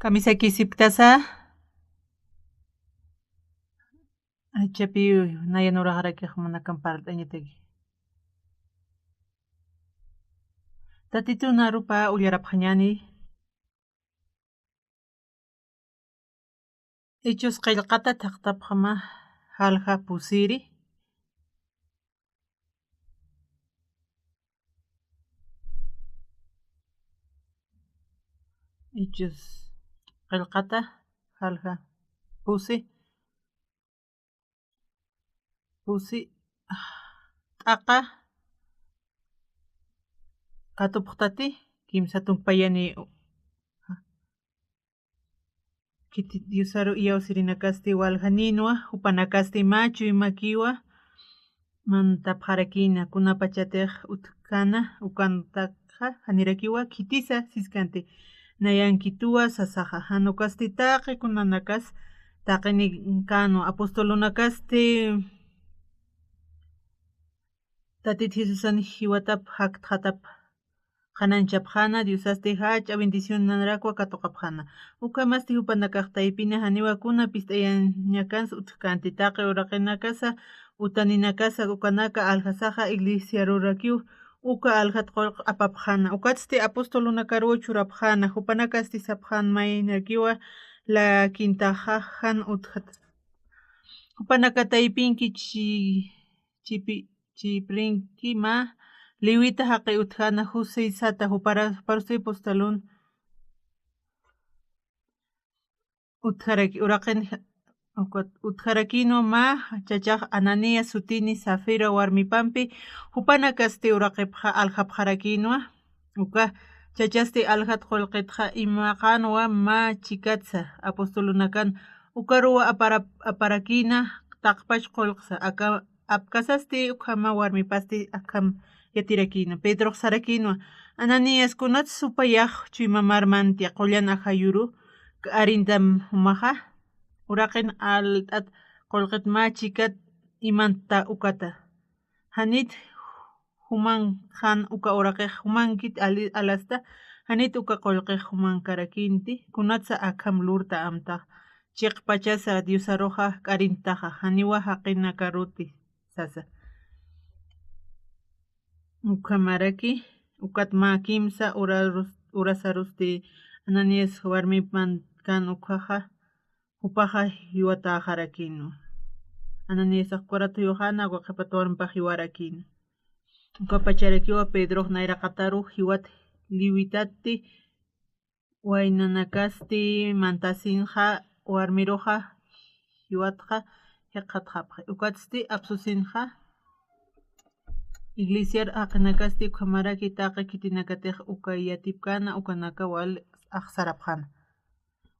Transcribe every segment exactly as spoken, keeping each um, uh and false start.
Kamisakisipktasa, achapi nayan uraxarakix manakan parlt'añataki. Tatitun arupa ullarapxañani. Hechos qillqata thaqtapxama, jalja pusiri. Hechos qillqata, jalja pusi. Pusi, ah, t'aqa katupxtati, kimsa tunkpayani, khiti Diosaru iyawsirinakasti waljaninwa, jupanakasti mä chuymakiwa mantapxarakïna, kunapachatix utjkana ukantakxa janirakiwa khitisa siskanti. Nayankituwa sasaxa, jan ukasti taqi kunanakas taqinikanwa, apostolunakasti Tatit Jesusan jiwatap jaktxatap qhananchapxäna, Diosasti jach'a bendicionarakwa katuqapxäna. Ukhamasti jupanakax taypina janiwa kuna pist'ayañakans utjkänti, taqi uraqinakasa, utaninakasa, ukanaka aljasaxa iglesiarurakiw uka aljat qullq apapxäna. Ukatsti apostolunakaruw churapxäna, jupanakasti sapxän maynakiwa lakintaxa jan utjat. Jupanaka taypinki chi-, chipi-, chiprinki mä Lewita jaqi utjäna José sata, jupara-, juparusti apostolun utjaraki-, uraqin, ukat-, utjarakïnwa mä chachax Ananías sutini Safira warmipampi, jupanakasti uraqipxa aljapxarakïnwa. Uka chachasti aljat qullqitxa imaqänwa mä chikatsa apostolunakan, ukaruwa aparap-, aparakïna taqpach qullqsa, aka apkasasti ukhama warmipasti akham yatirakïna. Pedrox sarakïnwa: Ananías, kunats supayax chuymamar mantia qullan ajayuru k'arintam jumaxa? Uraqin alt'at qullqit mä chikat imanta ukata. Janit jumanxan uka uraqix jumankit ali-, alasta, janit uka qullqix jumankarakïnti, kunatsa akham lurta amtax chiqpachasa Diosaruxa k'arintaxa, janiwa jaqinakaruti sasa. Ukhamaraki, ukat mä kimsa urarus-, urasarusti Ananías warmipan kan ukhaxa, jupaxa jiwatäxarakïnwa. Ananíasax kurat juyuxäna, uka qhipat warmipax jiwarakïna. Ukapacharakiwa Pedrox nayraqataru jiwat Lewitatti waynanakasti mantasinxa, warmiruxa jiwatxa jikxatxapxi. Ukatsti apsusinxa iglesiar jaqinakasti ukhamaraki taqi khitinakatix uka yatipkäna, ukanaka wali axsarapxäna.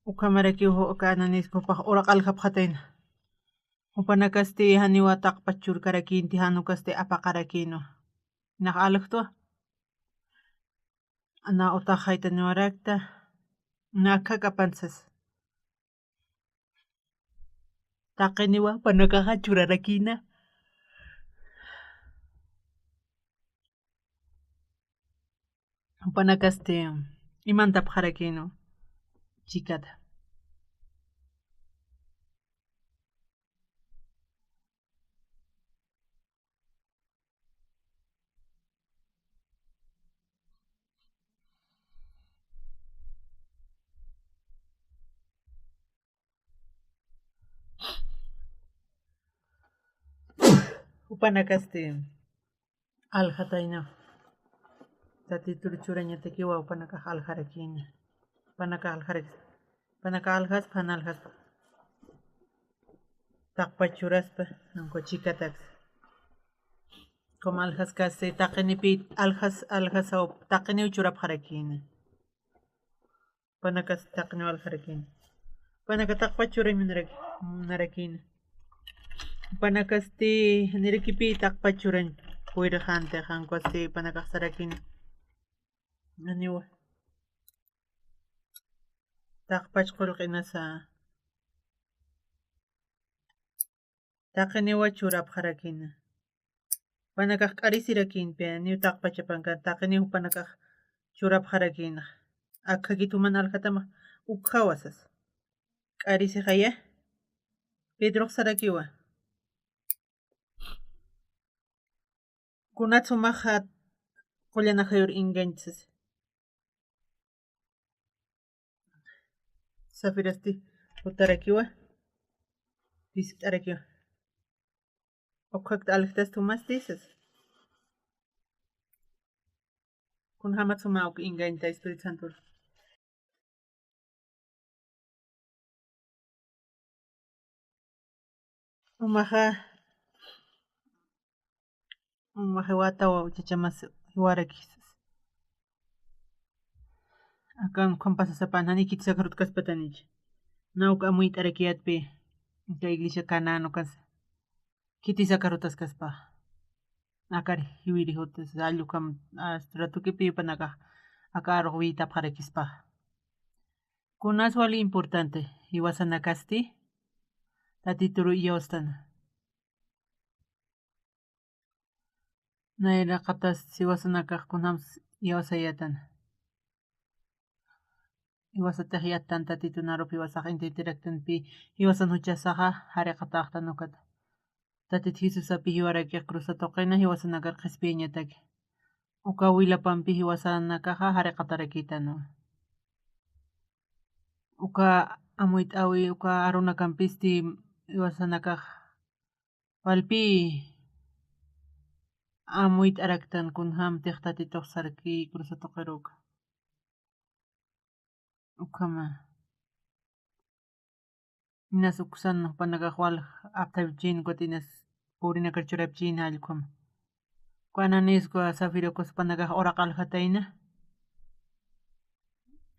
Ukhamarakiw uka Ananías jupax uraq aljapxatayna. Jupanakasti janiwa taqpach churkarakïnti, jan ukasti apaqarakïnwa. Nax aljtwa. Na utaxaytaniwarakta, na akha k'apan sasa. Taqiniwa jupanakaxa churarakïna. Jupanakasti imantapxarakïnwa chikata. Jupanakasti aljatayna. Tatitur churañatakiwa jupanakax aljarakïna. Panakax aljarakis. Panakax aljaspa, jan aljaspa. Taqpach churaspa, anku chikataks. Como aljaskasi taqinipi aljas, aljasaw taqiniw churapxarakïna. Panakas taqiniw aljarakïna. Panaka taqpach churañ munaraki-, munarakïna. Panakasti nirakipi taqpach churañ puyrxanti, ankusti panakax sarakïna. Janiwa. Taqpach qullqinasa. Taqiniwa churapxarakïna. Panakax k'arisirakïnpi, niw taqpachapanka, taqiniw panakax churapxarakïna. Akhakit juman aljatamax ukjawa sas. K'arisixaya. Pedrox sarakiwa. Kunats jumaxa qullan ajayur engañt sas. Safirasti jutarakiwa, piskt'arakiwa. Ukkhakt aljtast jumasti sas. Kunjamats juma uk engañta Espíritu Santo. Umaxa, umaxa jiwatawa uchachamas jiwarakis. Akan ukham pasasapan, jani khitisakarutkaspatanichi. Nauk amuyt'arakiyatpi, uka iglesia Canaán ukasa. Khitisakarutaskaspa. Akar jiwiri jutas, jall ukham, hasta ratukipi panakax, aka arux wiytapxarakispa. Kunas wali importante, jiwasanakasti, Tatituru iyawstana. Nayraqatas jiwasanakax kunjams iyawsayätana. Jiwasatix yattan Tatitun arup jiwasax intintiraktanipi, jiwasan juchasaxa jariqatäxtan ukata. Tatit Jesusapi jiwarakix cruza tuqina jiwasanakar qhispiyañataki. Uka wilapampi jiwasanakaxa jariqatarakïtanwa. Uka amuyt'äwi, uka arunakampasti jiwasanakax walpi amuyt'araktan kunjamtix Tatitux sarki cruza tuqiruka. Ukhama. Inas uksan jupanakax wal apthapchin, ukat inas purinakar churapchin jall ukhama. Uka Ananías, uka Zafira, ukas jupanakax uraq aljatayna.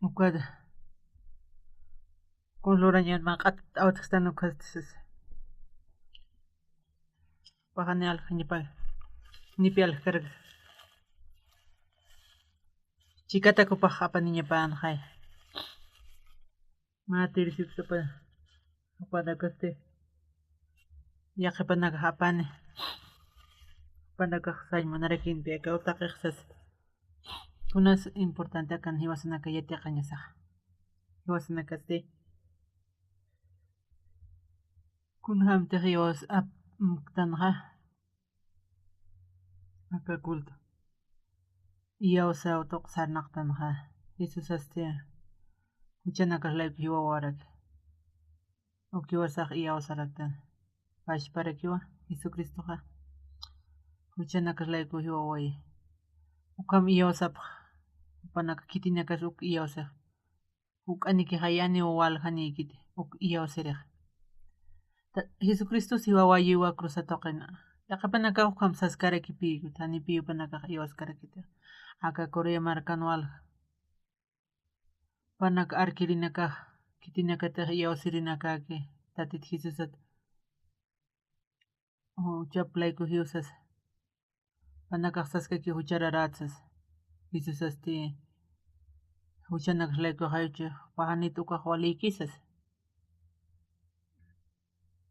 Ukat. Kun lurañan maq'at awtkstan ukhasti sasa. Paxani aljanipa, nipi aljkarak. Chikatak jupax apaniñapanxay. Mä tirisiksapa, jupanakasti. Yaqhipanakax apani. Jupanakax sañ munarakïnpi aka utaqix sasa. Kunas importante akan jiwasanaka yatiqañasaxa. Jiwasanakasti. Kunjamtix iyawsa apktanxa. Aka culto. Iyawsaw tuq sarnaqtanxa. Jesusasti juchanakas layku jiwawarak. Uk jiwasax iyawsaraktan. Pachparakiwa Jesucristoxa. Juchanakas layku jiwawayi. Ukham iyawsapx. Jupanaka khitinakas uk iyawsax. Juk'anikixa yaniw waljanïkiti, uk iyawsirix. Ta-, Jesucristo jiwawayiwa cruza tuqina. Yaqhipanakax ukham saskarakipïkut, janipiw jupanakax iyawskarakiti. Aka Corea markan walja. Jupanak arkirinakax, khitinakatix iyawsirinakäki, Tatit Jesusat. Juchap layku jiwsasa. Jupanakax saskaki juchararätsasa. Jesusasti juchanakax laykuxayuchi, jupax janit ukax walïkisasa.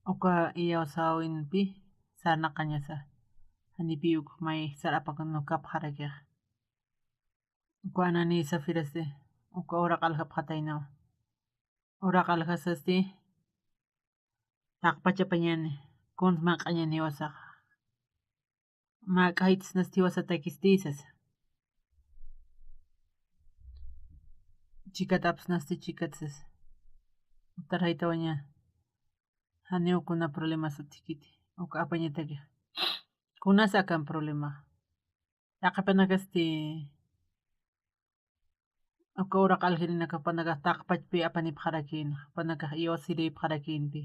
Uka iyawsäwinpi sarnaqañasa. Janipiw uk may sar apakanukapxarakix. Uka Ananías Zafirasti, uka uraq aljapxataynawa. Uraq aljasasti, taqpachapañäni, kuns maq'añäni jiwasaxa. Mä k'aytsnasti jiwasatakisti sasa. Chikat apsnasti chikat sasa. Utarjaytawaña. Janiw kuna problemas utjkiti. Uk apañatakix. Kunas akan problema. Yaqhipanakasti Aka uraq aljirinakax jupanakax taqpachpi apanipxarakïna, jupanakax iyawsiripxarakïnti.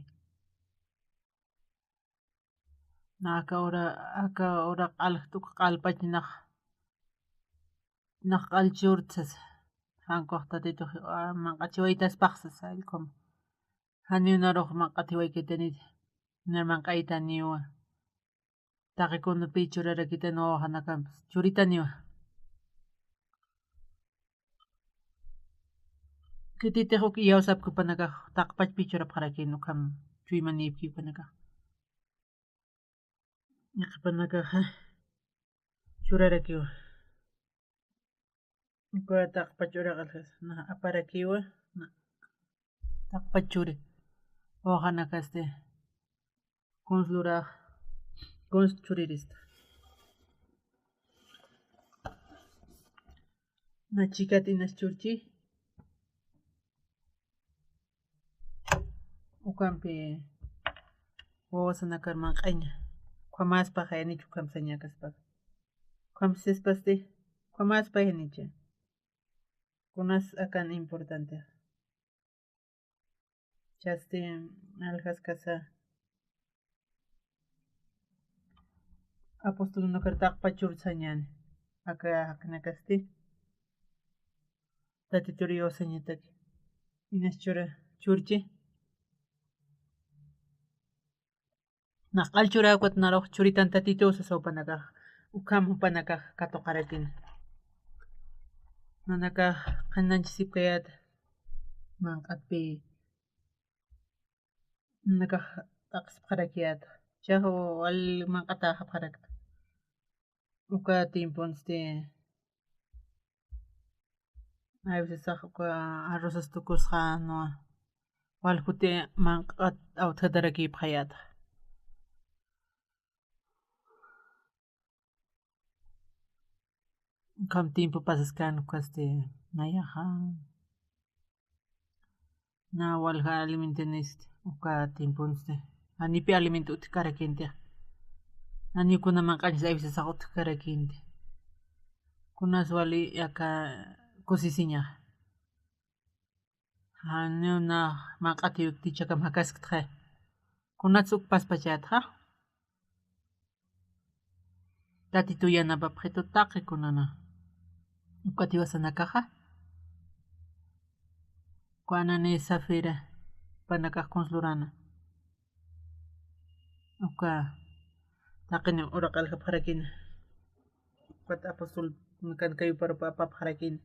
Na aka ura, aka uraq aljt uk q'alpach nax, nax q'al churt sasa. Jan ukax Tatitux, a, manq'achiwaytaspax sasa, allqum. Janiw narux manq'atiwaykitaniwa, na manq'aytaniwa. Taqi kunapï churarakitan wawaqanakampi, churitaniwa. Khititix uk iyawsapki jupanakax taqpachpi churapxarakïna, ukham chuymanïpki jupanakax. Yaqhipanakaxa churarakiwa. Uka taqpach uraq aljasa, na aparakiwa, na taqpach churi. Wawaqanakasti kuns lurax, kuns churirista. Na chikat inas churchi. Ukampi wawasanakar manq'aña. Ukhamaspax jayanichu ukham sañakaspax. Ukham sispasti, ukhamaspax jayanicha. Kunas akan importante. Chasti aljaskasa apostolunakar taqpach chursañäni. Aka jaqinakasti Tatitur iyawsañataki. Inas chura, churchi. Nax q'al churä ukat narux churitan Tatitu sasa jupanakax, ukham jupanakax katuqarakïna. Nanakax qhanañchasipkayät manq'atpï, nanakax t'aqsipxarakiyät. Chax wal manq'atäxapxarakta. Uka tiemponsti a veces uka arrozas tukusxa, no, wal kuti manq'at awtjatarakïpxayäta. Ukham tiempo pasaskän ukasti nayaxa. Na walja alimentanisti uka tiemponsti. Janipi alimento utjkarakinti. Janiw kuna manq'añsa a veces utjkarakinti. Kunas wali aka kusisiñaxa. Janiw na manq'atiwikti jichhakam jakasktxa. Kunats uk paspachätxa. Tatitu yanapapxitu taqi kunana. Ukat jiwasanakaxa. Uka Ananías Safira jupanakax kuns lurana. Uka taqin uraq aljapxarakïna. Ukat apostol kan kayuparupa apapxarakïna.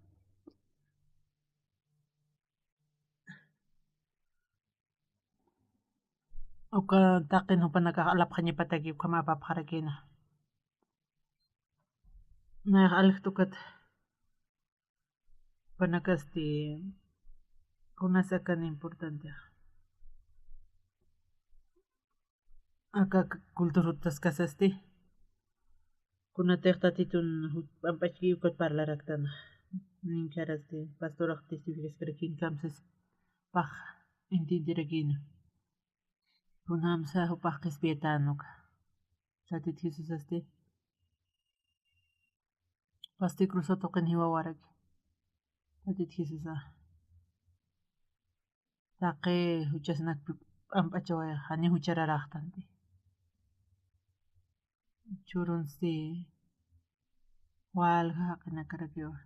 Uka taqin jupanakax alapxañapataki ukham apapxarakïna. Nayax aljt ukat jupanakasti kunas akan importante. Aka cultura utjaskasasti. Kunatix Tatitun p'amp'achki ukat parlaraktana. Ninkarasti, pastoraq testificaskarakin kamsas pax entienderakïna. Kunjamsa jupax qhispiyatän uka. Tatit Jesusasti pasti cruzat tuqin jiwawaraki. Tatit Jesusa. Taqi juchasnakpi p'amp'achawayxa, janiw juchararaxtanti. Churunsti walja jaqinakarakiwa.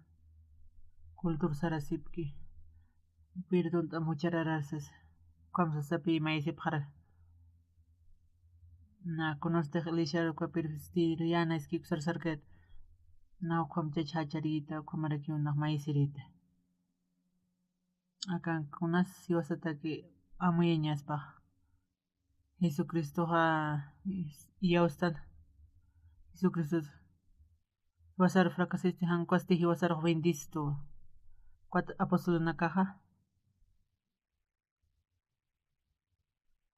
Cultura sarasipki. Perdont'am juchararar sasa. Ukham sasapï mayisipxara. Na kunastix iglesiar uka perfestiriyäna iskik sarsarkayät. Na ukham chach jacharïta, ukhamarakiw nax mayisirïta. Akan kunas jiwasataki amuyañaspax. Jesucristoxa iyawstan. Jesucristo jiwasar fracasisti, jan ukasti jiwasarux bendicistu. Ukat apostolunakaxa.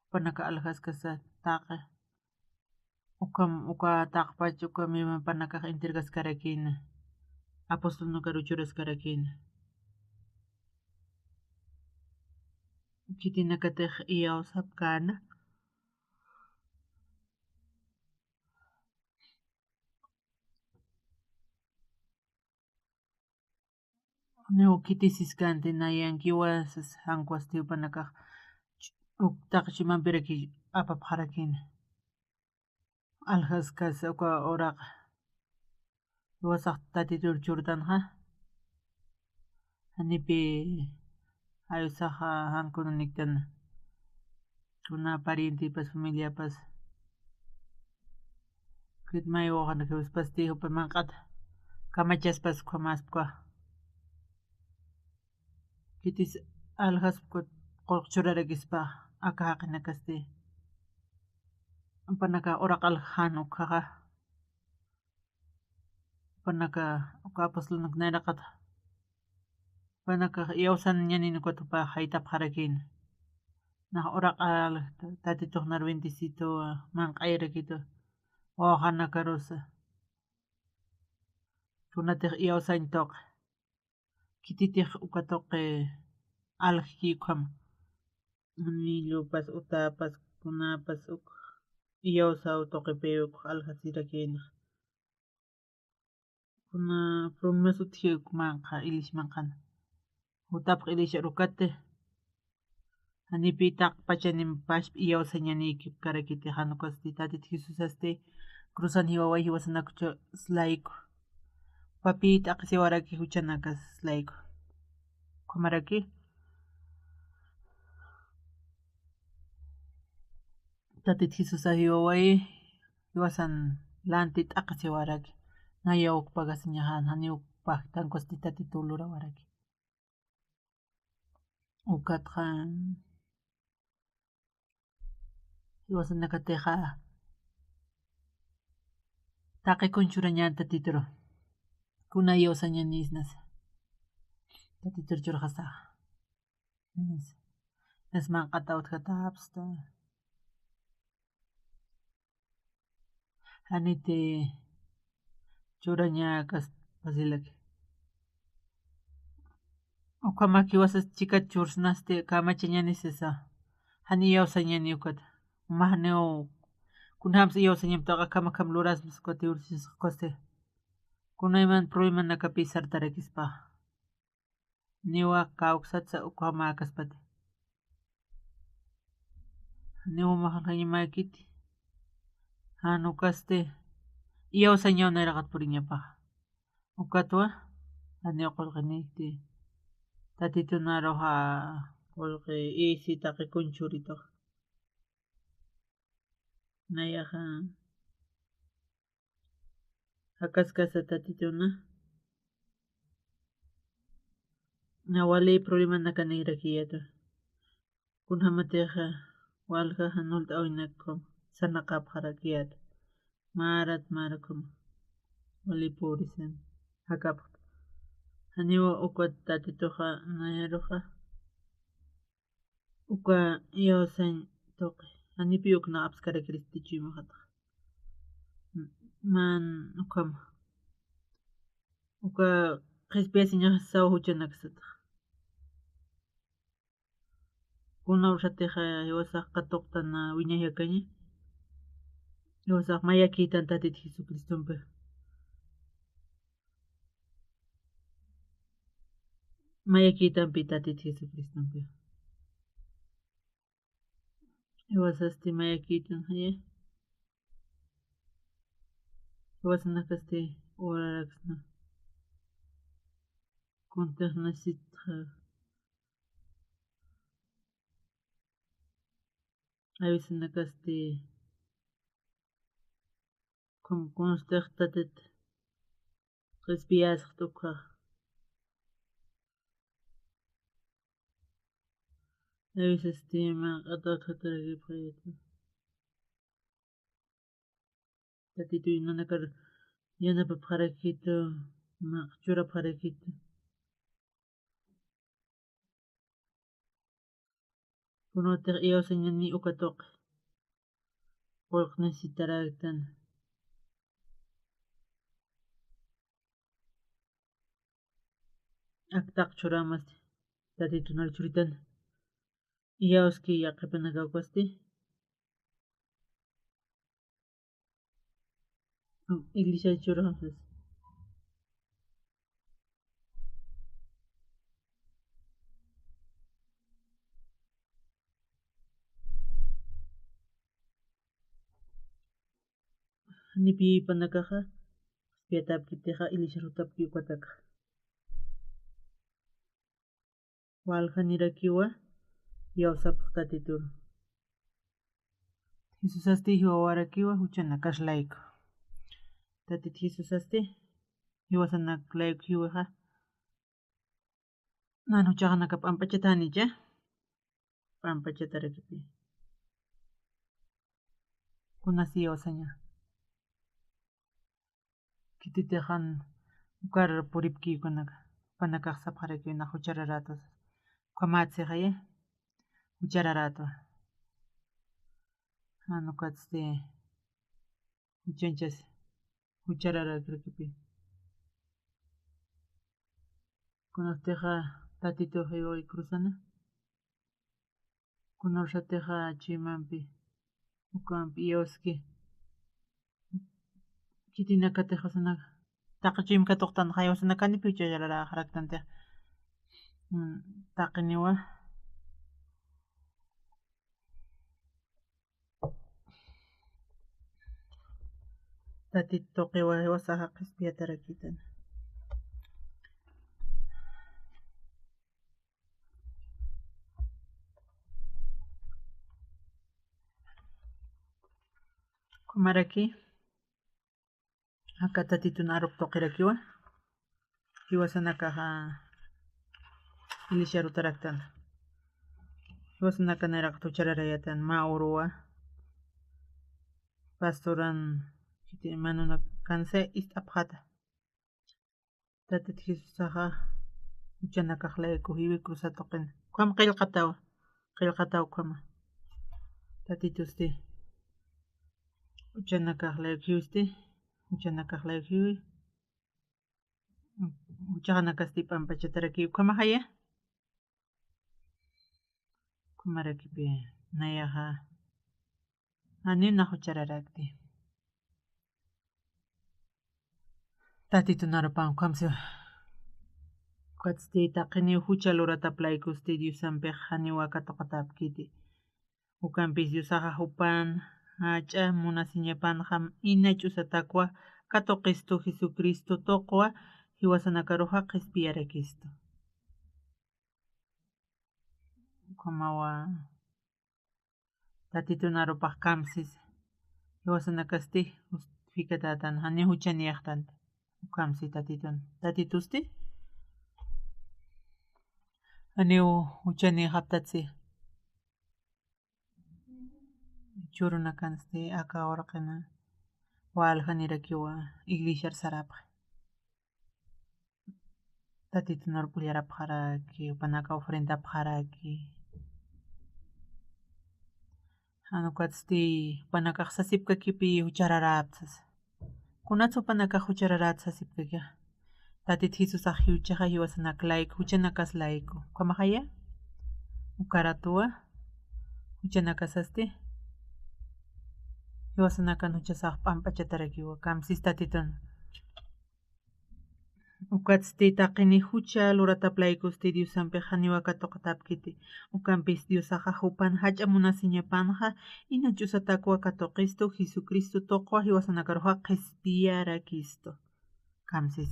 Jupanaka aljaskasa taqi. Ukham, uka taqpach, uka mimapanakax entregaskarakïna. Apostolnakar uchuraskarakïna. Khitinakatix iyawsapkäna. Niw khitis siskanti nayankiwa sas, jankasti jupanakax ch-, uk taqi chimampiraki apapxarakïna. Aljaskasa uka uraqa jiwasax Tatitur churtanxa, janipi jayusaxa jan kunaniktan, kuna parientepas, familiapas, kit may wawqanakiwspasti jupa manq'ata kamachaspas ukhamäspkwa. Khitis aljaspkwa qullq churarakispa aka jaqinakasti. Jupanakax uraq aljan ukhaxa. Jupanaka uka apostolnak nayraqata, jupanakax iyawsañanin ukat jupax jaytapxarakïna. Nax uraq aljta, Tatitux nar bendecituwa, manq'ayarakitu wawqanakarusa. Kunatix iyawsañ tuqi, khititix uka tuqi aljki ukham. Anillupas, utapas, kunapas uk iyawsaw tuqipiw uk aljasirakïna. Kuna problemas utji uk manq'a, ilish manq'an. Jutapx ilish arukati. Janipi taqpachanim pasp iyawsañanïkipkarakiti, jan ukasti Tatit Jesusasti cruzan jiwaway jiwasanakchu slayku. Papi t'aqisiwaraki juchanakas slayku. Ukhamaraki Tatit Jesusa jiwaway jiwasan lanti t'aqisiwaraki. Nayaw uk pagasiñaxan, janiw uk pagtankusti Tatitu lurawaraki. Ukatxa jiwasanakatixa taqi kun churañän Tatituru. Kuna iyawsañanisnas Tatitur churxasaxa. Nas manq'ataw utjatäpsta. Janiti churañäkaspasilaki. Ukhamak jiwasas chikat chursnasti kamachañanisisa. Jan iyawsañani ukat. Mä janiw kunjams iyawsañamtax akham akham lurasmas ukat iwrsisax ukasti. Kunayman problemanakapi sartarakispa. Niwa kawksatsa ukhamäkaspati. Niwa majañamäkiti. Jan ukasti iyawsañaw nayraqat puriñapaxa. Ukatwa janiw qullqinïkti. Tatitunaruxa qullqi isi taqi kun churituxa. Nayaxa jakaskasa Tatituna. Na wali problemanakanirakiyäta. Kunjamatixa walja jan ult'äwinak ukham sarnaqapxarakiyäta. Marat mara ukham wali purisan jakapxta. Janiwa ukat Tatituxa nayaruxa uka iyawsañ tuqi. Janipi ukna apskarakiristi chuymaxatxa. Mä ukhama. Uka qhispiyasiñasaw juchanakasatxa. Kuna ursatixa jiwasax katuqtan wiñayakaña. Jiwasax mayakïtan Tatit Jesucristompi. Mayakïtampi Tatit Jesucristompi. Jiwasasti mayakïtan jaya. Jiwasanakasti uraraksna. Kuntix nasitxa. Awisanakasti kum kunstix Tatit qhispiyasxt ukxa. Awisanasti manq'at utjatarakipxayäta. Tatituy nanakar yanapapxarakitu, manq'a churapxarakitu. Kunatix iyawsañani uka tuqi. Qullq necesitaraktan. Aktaq churamasti. Tatitunar churitan. Iyawski yaqhipanakawkasti. Iglesia churxasas. Janipi panakaxa, qhispiyatapkitixa, iglesiar jutapki ukataka. Waljanirakiwa, iyawsapx Tatituru. Jesusasti jiwawarakiwa, juchanakas layku. Tatit Jesusasti, jiwasanak layku jiwixa. Nan juchaxanaka p'amp'achatanicha. P'amp'achatarakipi. Kunas iyawsaña. Khititix jan ukar puripki ukanaka. Ukanakax sapxarakiw nax juchararätwa. Ukhamätsixaya. Juchararätwa. Jan ukatsti juchanchas juchararakirakipi. Kunatixa Tatitux jiwayi cruzana. Kunasatixa chuymampi, ukampi iyawski. Khitinakatix jiwasanaka. Taqi chuyma katuqtanxa jiwasanakanipi juchararäxaraktantix. Mm, taqiniwa. Tatit tuqiwa jiwasaxa qhispiyatarakitana. Ukhamaraki, aka Tatitun arup tuqirakiwa. Jiwasanakaxa iglesiar jutaraktan. Jiwasanaka nayraqat juchararayatan mä uruwa. Pastoran, khiti manunakansa ist'apxata. Tatit Jesusaxa juchanakax layku jiwi cruzat tuqin. Ukham qillqatawa. Qillqataw ukhama. Tatitusti juchanakax layku jiwisti. Juchanakax layku jiwi. Juchaxanakasti p'amp'achataraki ukhamaxaya. Ukhamarakipi nayaxa. Janiw nax juchararakti. Tatitun arupan ukhamsi. Ukatsti taqiniw jucha luratap laykusti Diosampix janiwa katuqatäpkiti. Ukampis Diosaxa jupan jach'a munasiñapanxa ina ch'usatakwa katuqistu Jesucristo tuqwa jiwasanakaruxa qhispiyarakistu. Ukhamawa. Tatitun arupax kamsis. Jiwasanakasti justificatätan, janiw juchanïxtanti. Ukamsi Tatitun. Tatitusti. Janiw juchanïxaptatsi. Churunakansti aka urqina. Waljanirakiwa iglesiar sarapxi. Tatitunarp ullarapxaraki, jupanaka ofrendapxaraki. Jan ukatsti jupanakax sasipkakipi juchararäpxi sasa. Kunats jupanakax juchararäpxi sasipkakixa. Tatit Jesusax jiwchaxa jiwasanak layku, juchanakas layku. Ukhamaxaya. Ukaratuwa. Juchanakasasti. Jiwasanakan juchasax p'amp'achatarakiwa. Kamsis Tatitun. Ukatsti taqini jucha luratap laykusti Diosampix janiwa katuqatäpkiti. Ukampis Diosaxa jupan jach'a munasiñapanxa ina ch'usatakwa katuqistu Jesucristo tuqwa jiwasanakaruxa qhispiyarakistu. Kamsis.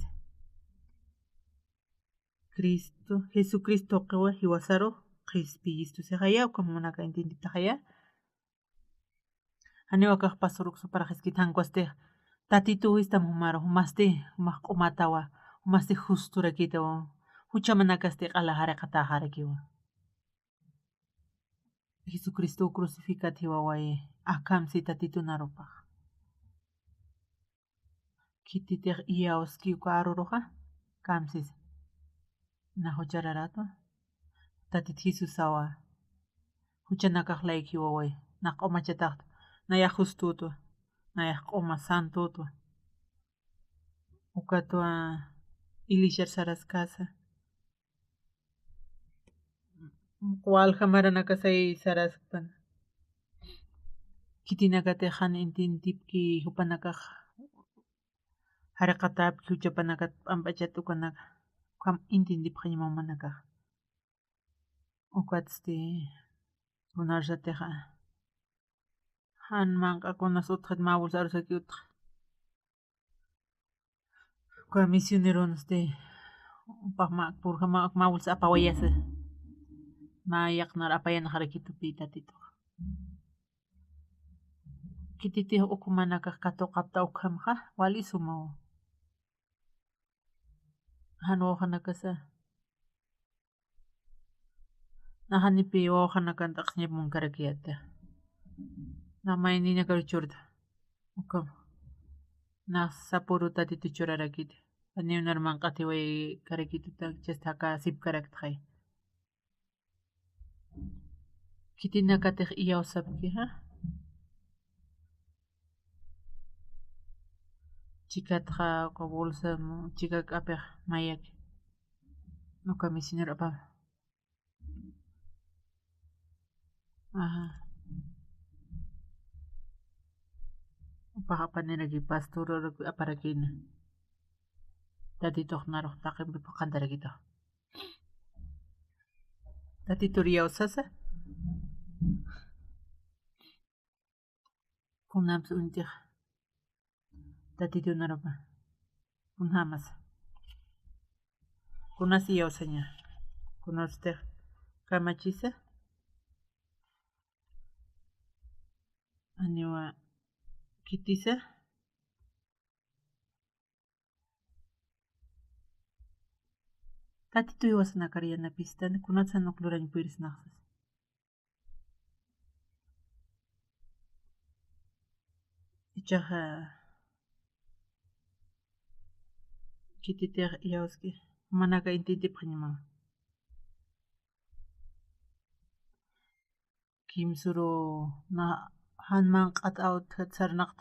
Cristo, Jesucristo tuqiwa jiwasarux qhispiyistu sixaya, ukham jumanaka entiendiptaxaya. Janiw akax pastor uksa paraxiskit jan ukasti. Tatituw jistam jumaru, jumasti, jumax q'umatawa, jumasti justurakitawa. Juchamanakasti q'ala jariqatäxarakiwa. Jesucristo crucificat jiwawayi, akamsi Tatitun arupax. Khititix iyawski uka aruruxa, kamsis. Nax juchararätwa. Tatit Jesusawa. Juchanakax layku jiwawayi. Nax q'umachataxtwa. Nayax justütwa. Nayax q'uma santütwa. Ukatwa iglesiar saraskasa. Walja maranakasay saraskpan. Khitinakatix jan entiendipki jupanakax jariqatäpki juchapanakat p'amp'achat ukanaka. Ukham entiendipxaña jumanakax. Ukatsti kunasatixa. Jan manq'akunas utjat mä bolsa arusaki utja. Uka misioneronsti, upax mä, purjama, mä bolsa apawayasa. Mä yaqnar apayanxarakitupi Tatitux. Khititix ukhumanakax katuqapta ukhamxa, wali sumaw. Jan wawxanakasa. Nax janipi wawxanakan t'aqsiñap munkarakiyäta. Nax mayninakaru churta. Ukham. Nax sapüru Tatitu churarakita. Janiw nar manq'atiwaykarakituta, chasta aka sipkaraktxay. Khitinakatix iyawsapkixa. Chikatxa uka bolsa, chika k'apix mayaki. Uka misionero apam. Ajá. Upax apaniraki pastor aparakina. Tatitux narux taqimpi phuqhantarakitux. Tatitur iyawsasa. Kunapsa uñt'ixa. Tatitun arupa. Kunjamasa. Kunas iyawsaña. Kunarstix kamachisa. Janiwa khitisa. Tatituy wasanakar yanapistani, kunatsan uk lurañ puyrisnaxsas. Ichaxa, khititix iyawski, jumanaka intintipxañamawa. Kimsüru na jan manq'at awt sarnaqt,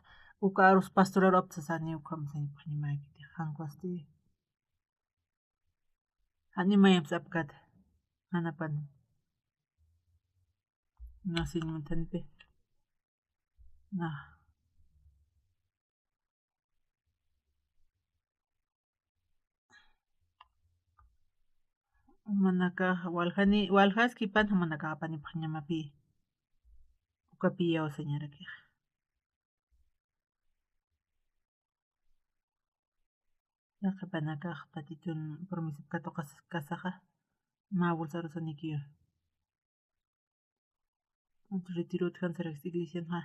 uka arus pastoraru aptasani, ukham sañapxañamäkiti, jankwasti. Jani mayamps apkata, janapan. Nasiñ muntanpi. Na. Jumanakax waljani, waljaskipan jumanakax apanipxañamapï. Ukapi iyawsañarakix. Yaqhipanakax Tatitun promesap katuqaskasaxa, mä bolsarusanikiwa. Retirot jan saraks iglesianxa.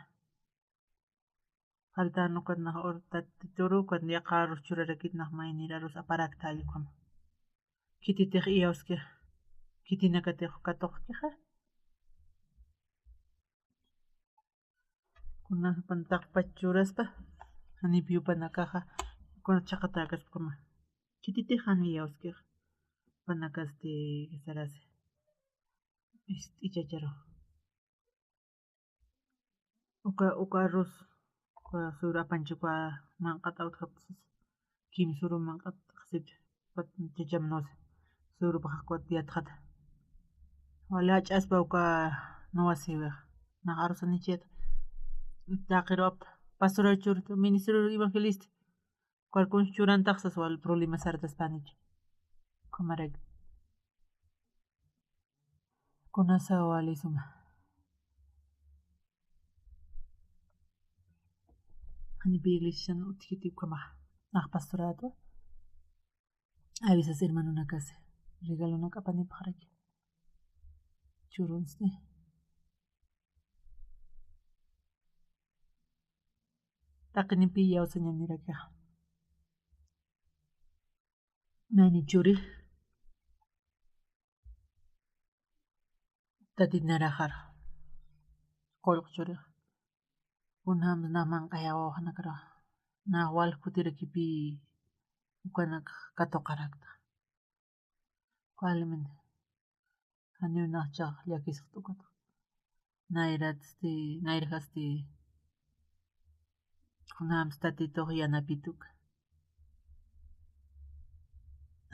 Faltan ukat nax ur Tatituru, ukat yaqharus churarakit nax maynir arus aparakta allkama. Khititix iyawski, khitinakatix katuqkixa. Kunapan taqpach churaspa, janip yupanakaxa, kuna chaqatäkaspakama. Khititix jan iyawskixa, panakasti sarasi. Ist'ichacharu. Uka, uka arus, uka suru apanchi uka manq'at awtjapsas, kimsüru manq'at qhasipcha, ukat chachamnusa, surupaxa ukat yatxata. Wali jach'aspa uka nuwasiwixa, nax arusanichiyata, taqiru apta, pastoral churta, ministerio evangelista, ukarkun churantaxsas wal problema sartaspanich. Ukhamaraki. Kunasa wali suma. Janipi iglesian utjiti ukhamaxa. Nax pastorato. Avisas hermanonakasi. Regalonaka apanipxaraki. Churunsti. Taqinipi iyawsañanirakixa. Nani churi. Tatit naraxar. Qullq churi. Kunjams nax manq'aya wawxanakara. Nax walj kutirakipi ukanak katuqarakta. Kualimin. Janiw naxchax llakisxt ukat. Nayratsti, nayrjasti. Kunjams Tatitux yanapituk.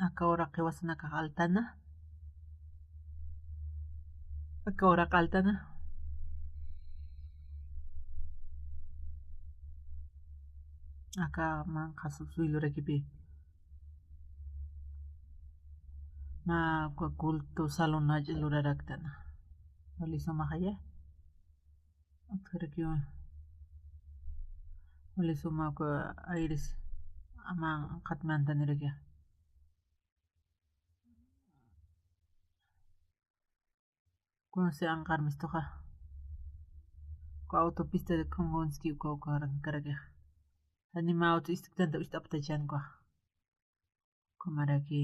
Aka uraq jiwasanakax altana. Aka uraq altana. Aka manqha su-, suy lurakipi. Mä uka culto salón jach'a luraraktana. Wali sumaxaya. Utjarakiwa. Wali suma uka aires. Aman qatmantanirakixa. Kunsi anqarmistuxa. Uka autopista de Khungunski uka uka rankarakixa. Janima auto istiktanta ucht'aptachan ukaxa. Ukhamaraki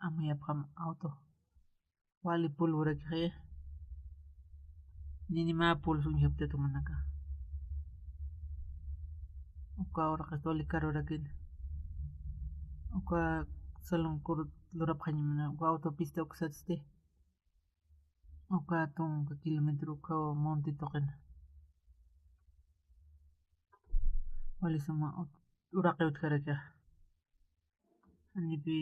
amuyapxam auto. Wali pulwurakixa. Ninima pulsuñjaptata jumanaka. Uka uraqista wali karurakina. Uka salón kurut lurapxañamana. Uka autopista uksatsti. Uka tunka kilómetro uka monte tuqina. Wali suma ut-, uraqi utjarakixa. Janipi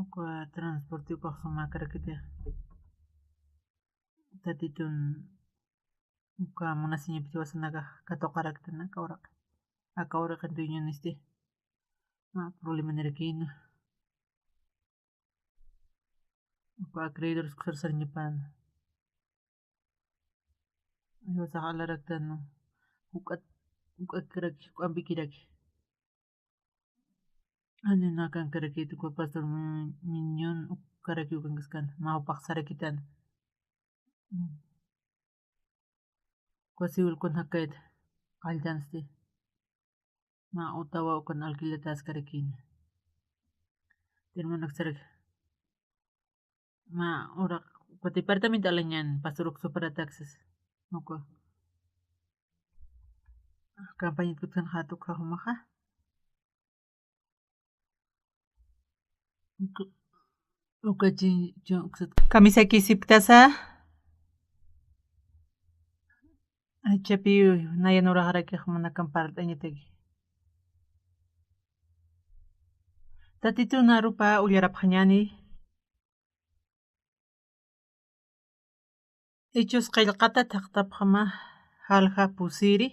uka transporte ukax sumakarakiti. Tatitun uka munasiñapiti wasanakax katuqaraktan aka uraqi. Aka uraqin dueñonisti. Mä problemanirakïna. Uka acreedores kusar sarñapäna. Aywasax alaraktan, ¿no? Juk'at, juk'akiraki, juk'ampikiraki. Ani nakankarakit uka pastor mi-, miñon ukaraki ukankaskana, mä jupax sarakitan. Mm. Uka civil kun jakayta qalltansti. Mä Ottawa ukan alquilatäskarakïna. Termonaksaraki. Mä uraq uka departamento alañan pastor uk supra taxes. Uka campañat kutkan jatu ukxa jumaxa. Uka, uka chi-, chu-, uksat kamisaki sipktasa. Achapi nayan uraxarakix munakam parlt'añataki. Tatitun arupa ullarapxañäni. Hechos qillqata thaqtapxama jalja pusiri.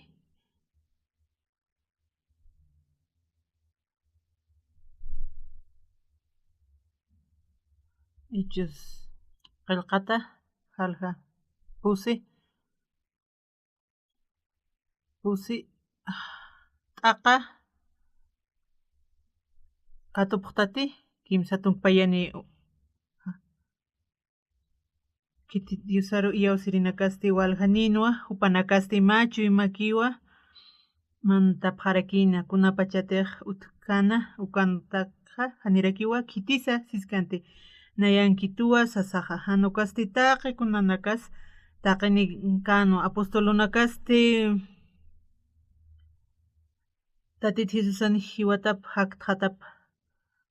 Hechos qillqata jalja pusi. Pusi t'aqa katupxtati, kimsa tunkpayani. Khiti Diosaru iyawsirinakasti waljanïnwa, jupanakasti mä chuymakiwa mantapxarakïna, kunapachatix utjkäna ukantakxa janirakiwa khitisa siskanti. Nayankituwa sasaxa, jan ukasti taqi kunanakas taqininkänwa, apostolunakasti Tatit Jesusan jiwatap jaktxatap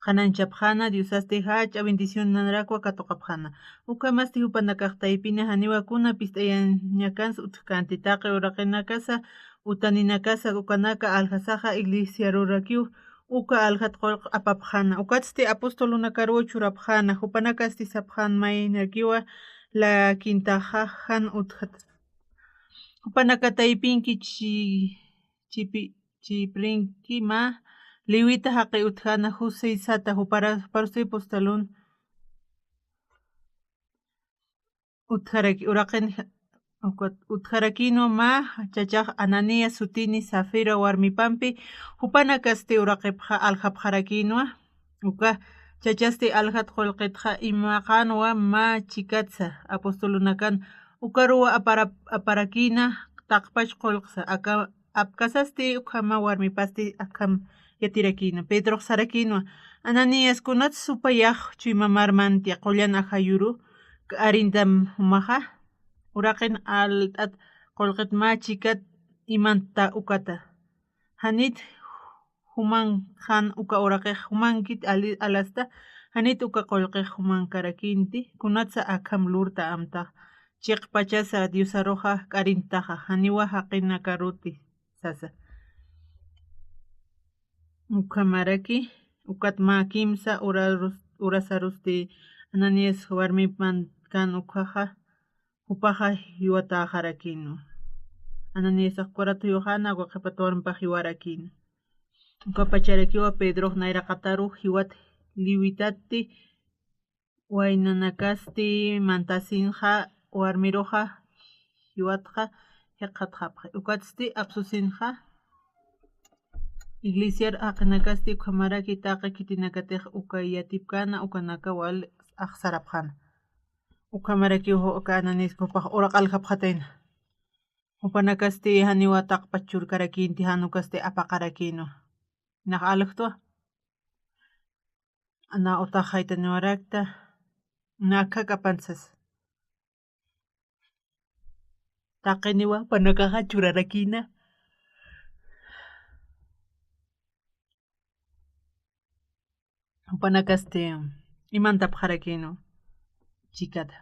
qhanañchapxäna, Diosasti jach'a bendicionanrakwa katuqapxäna. Ukhamasti jupanakax taypina janiwa kuna pist'ayañakans utjkänti, taqi uraqinakasa, utaninakasa, ukanaka aljasaxa iglesiarurakiw uka aljat qullq apapxäna. Ukatsti apostolunakaruw churapxäna, jupanakasti sapxän maynakiwa lakintaxa jan utjat. Jupanaka taypinki chi-, chipi-, chiprinki mä Lewita jaqi utjäna José sata, jupara-, juparusti apostolun utjaraki-, uraqin, ukat utjarakïnwa mä chachax Ananías sutini Safira warmipampi, jupanakasti uraqipxa aljapxarakïnwa. Uka chachasti aljat qullqitxa imaqänwa mä chikatsa apostolunakan, ukaruwa apara-, aparakïna taqpach qullqsa, aka-, apkasasti ukhama warmipasti akham yatirakïna. Pedrox sarakïnwa: Ananías, kunats supayax chuymamarmanti qullan ajayuru k'arintam jumaxa? Uraqin alt'at qullqit mä chikat imanta ukata. Janit juman jan uka uraqix jumankit ali-, alasta, janit uka qullqix jumankarakïnti, kunatsa akham lurta amtax, chiqpachasa Diosaruxa k'arintaxa, janiwa jaqinakaruti sasa. Ukhamaraki, ukat mä kimsa urarus-, urasarusti Ananías warmipan kan ukhaxa, jupaxa jiwatäxarakïnwa. Ananíasax kurat juyuxäna, uka qhipat warmipax jiwarakïna. Uka pacharakiwa Pedrox nayraqataru jiwat Lewitatti, waynanakasti mantasinxa, warmiruxa jiwatxa jikxatxapxi. Ukatsti apsusinxa, Iglesiar jaqinakasti ukhamaraki taqi khitinakatix uka yatipkäna, ukanaka wal axsarapxäna. Ukhamarakiw uka ananisku jupax uraq aljapxatayna. Jupanakasti janiwa taqpach churkarakïnti, jan ukasti apaqarakïnwa. Nax aljtwa. Na utax jaytaniwarakta. Na akhak apan sasa. Taqiniwa jupanakaxa churarakïna. Jupanakasti imantapxarakïnwa chikata.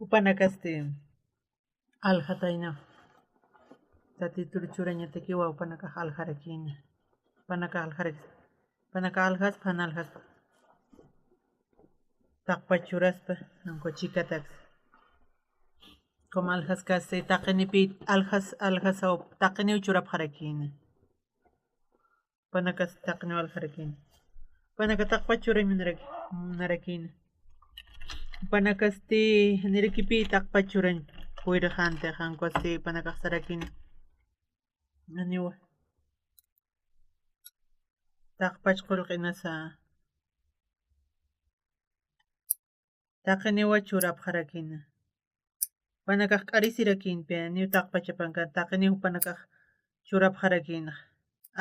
Jupanakasti aljatayna. Tatitur churañatakiwa jupanakax aljarakïna. Jupanakax aljarakis. Jupanakax aljaspa, jan aljaspa. Taqpach churaspa, nanku chikataks. Como aljaskasti taqinipi aljas, aljasaw taqiniw churapxarakïna. Jupanakasti taqiniw aljarakïna. Jupanaka taqpach churañ munaraki-, munarakïna. Jupanakasti nirikipi taqpach churañ puyrxanti, jan ukasti jupanakax sarakïna. Janiwa. Taqpach qullqinasa. Taqiniwa churapxarakïna. Jupanakax k'arisirakïnpi, janiw taqpach apankan, taqiniw jupanakax churapxarakïna.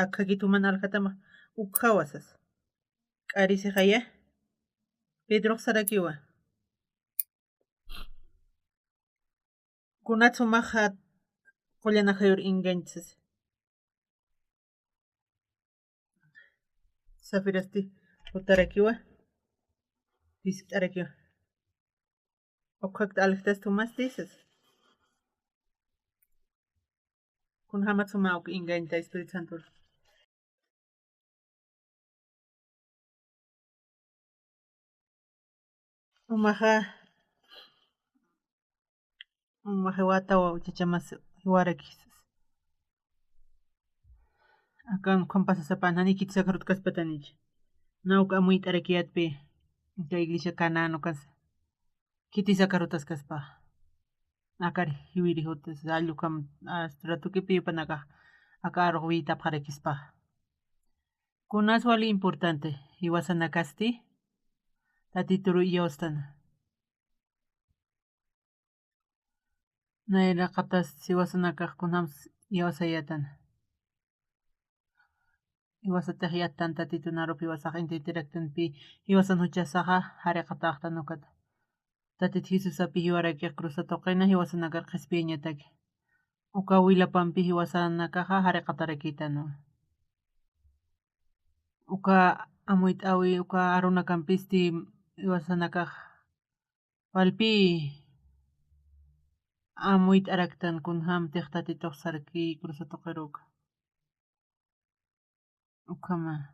Akhakit juman aljatamax, ukhawa sasa. K'arisixaya. Pedrox sarakiwa. Kunats jumaxa qullan ajayur engañt sasa. Safirasti jutarakiwa, jiskt'arakiwa. Ukkhakt aljtast jumasti sasa. Kunjamat suma uk engañta Espíritu Santor. Jumaxa, jumaxa jiwatawa, uchachamas jiwarakis. Akan ukham pasasapan, jani khiti sakarutkaspatanichi. Na uk amuyt'arakiyatpi, uka iglesia Canaán ukasa. Khiti sakarutaskaspa. Akar jiwiri jutas, jall ukham, hasta ratukipi jupanakax, aka arux wiytapxarakispa. Kunas wali importante, jiwasanakasti, Tatituru iyawstana. Nayraqatas jiwasanakax kunjams iyawsayätana. Jiwasatix yattan Tatitun arup jiwasax intintiraktun pï jiwasan juchasaxa jariqatäxtan ukata. Tatit Jesusapi jiwarakix cruza tuqina jiwasanakar qhispiyañataki. Uka wilapampi jiwasanakaxa jariqatarakïtanwa. Uka amuyt'äwi, uka arunakampisti jiwasanakax walpï amuyt'araktan kunjämtix Tatitux sarki cruza tuqir uka. Ukhama.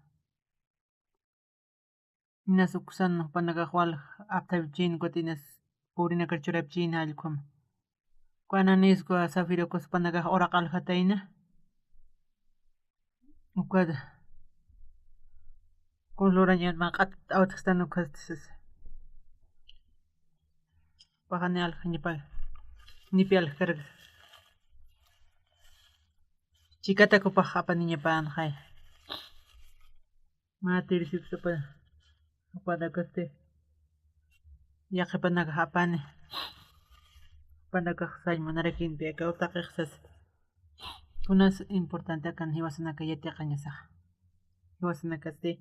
Inas uksan jupanakax wal apthapchin, ukat inas purinakar churapchin jall ukhama. Uka Ananías, uka Zafira, ukas jupanakax uraq aljatayna. Ukata. Kun lurañan mä q'at awtxstan ukasti sasa. Jupaxa ni alja, nipa, nipi aljkaraki. Chikatak jupax apaniñapänxay. Mä tirsipsapa, jupanakasti yaqhipanakax apani. Jupanakax sañ munarakïnpi aka utaqix sasa. Kunas importante akan jiwasanaka yatiqañasaxa. Jiwasanakasti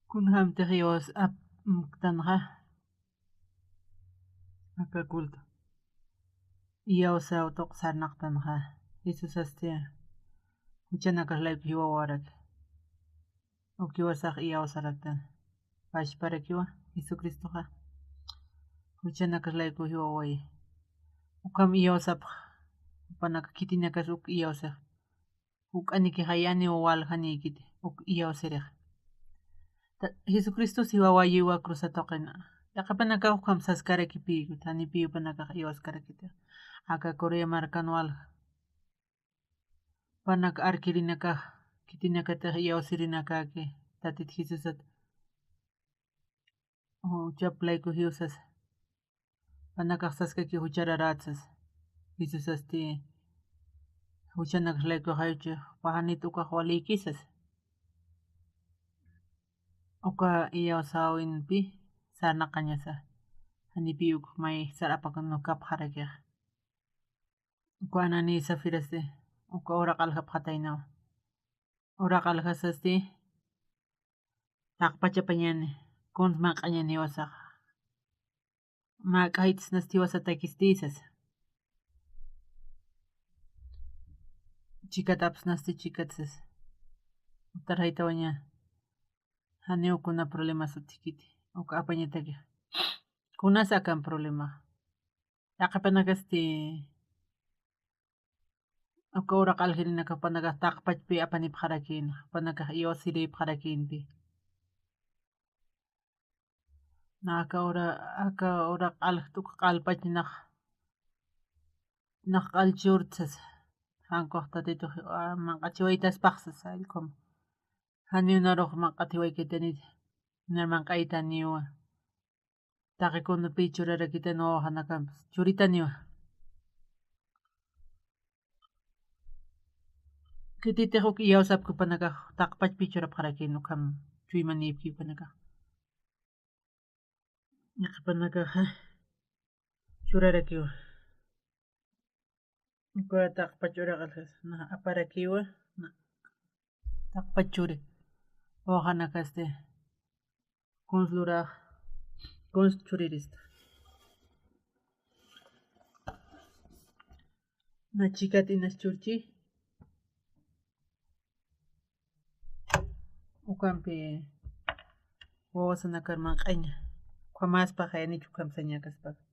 kunjämtix jiwas apmktanxa. Aka culto. Iyawsaw tuq sarnaqtanxa. Jesusasti juchanakax layku jiwawarak. Uk jiwasax iyawsaraktan. Pachparakiwa Jesucristoxa. Juchanakax layku jiwawayi. Ukham iyawsapx. Jupanaka khitinakas uk iyawsix. Juk'anikixa yaniw waljanïkiti, uk iyawsirix. Ta-, Jesucristo jiwawayiwa cruza tuqina. Taqi jupanakax ukham saskarakipïkut, janiw jupanakax iwaskarakiti. Aka Corea markan walja jupanak arkirinakax khitinakatix iyawsirinakäki Tatit Jesusat. Juchap layku jiwsas. Jupanakax saskaki juchararätsas. Jesusasti juchanakax laykuxayuchi, jupa janit ukax walïkisas. Uka iyawsäwinpi sarnaqañasa. Janipï uk may sar apakan ukapxarakixa. Uka Anani Safirasti uka uraq aljapxataynawa. Uraq aljasasti taqpachapañäni, kuns manq'añäniwa saxa. Mä k'aytsnasti jiwasatakistï sasa. Chikat apsnasti chikat sasa. Utar jaytawaña. Janiw kuna problemas utjkiti. Uka apañataki. Kunas akan problema. Taqi jupanakasti uka uraq aljirinakax jupanakax taqpachpi apanipxarakïna, jupanakax iyawsirïpxarakïnti. Na aka ura, aka uraq aljt uk q'alpach nax, nax q'al churtsas. Jan ukax Tatitux, a, manq'at jiwaytaspax sasa, allqum. Janiw narux manq'at jiwaykitäniti, nar manq'aytaniwa. Taqi kunapï churarakitan wawajanakampas. Churitaniwa. Khititix uk iyawsapki jupanakax taqpachpï churapxarakïn ukham chuymanïpki jupanakax. Jupanakaxa churarakiwa. Uka taqpach uraq aljasa, na aparakiwa, na taqpach churi. Wawajanakasti kuns lurax, kuns churirista. Na chikat inas churchi. Ukampi wawasanakar manq'aña. Ukhamäspaxa janicha ukham sañäkaspaxa.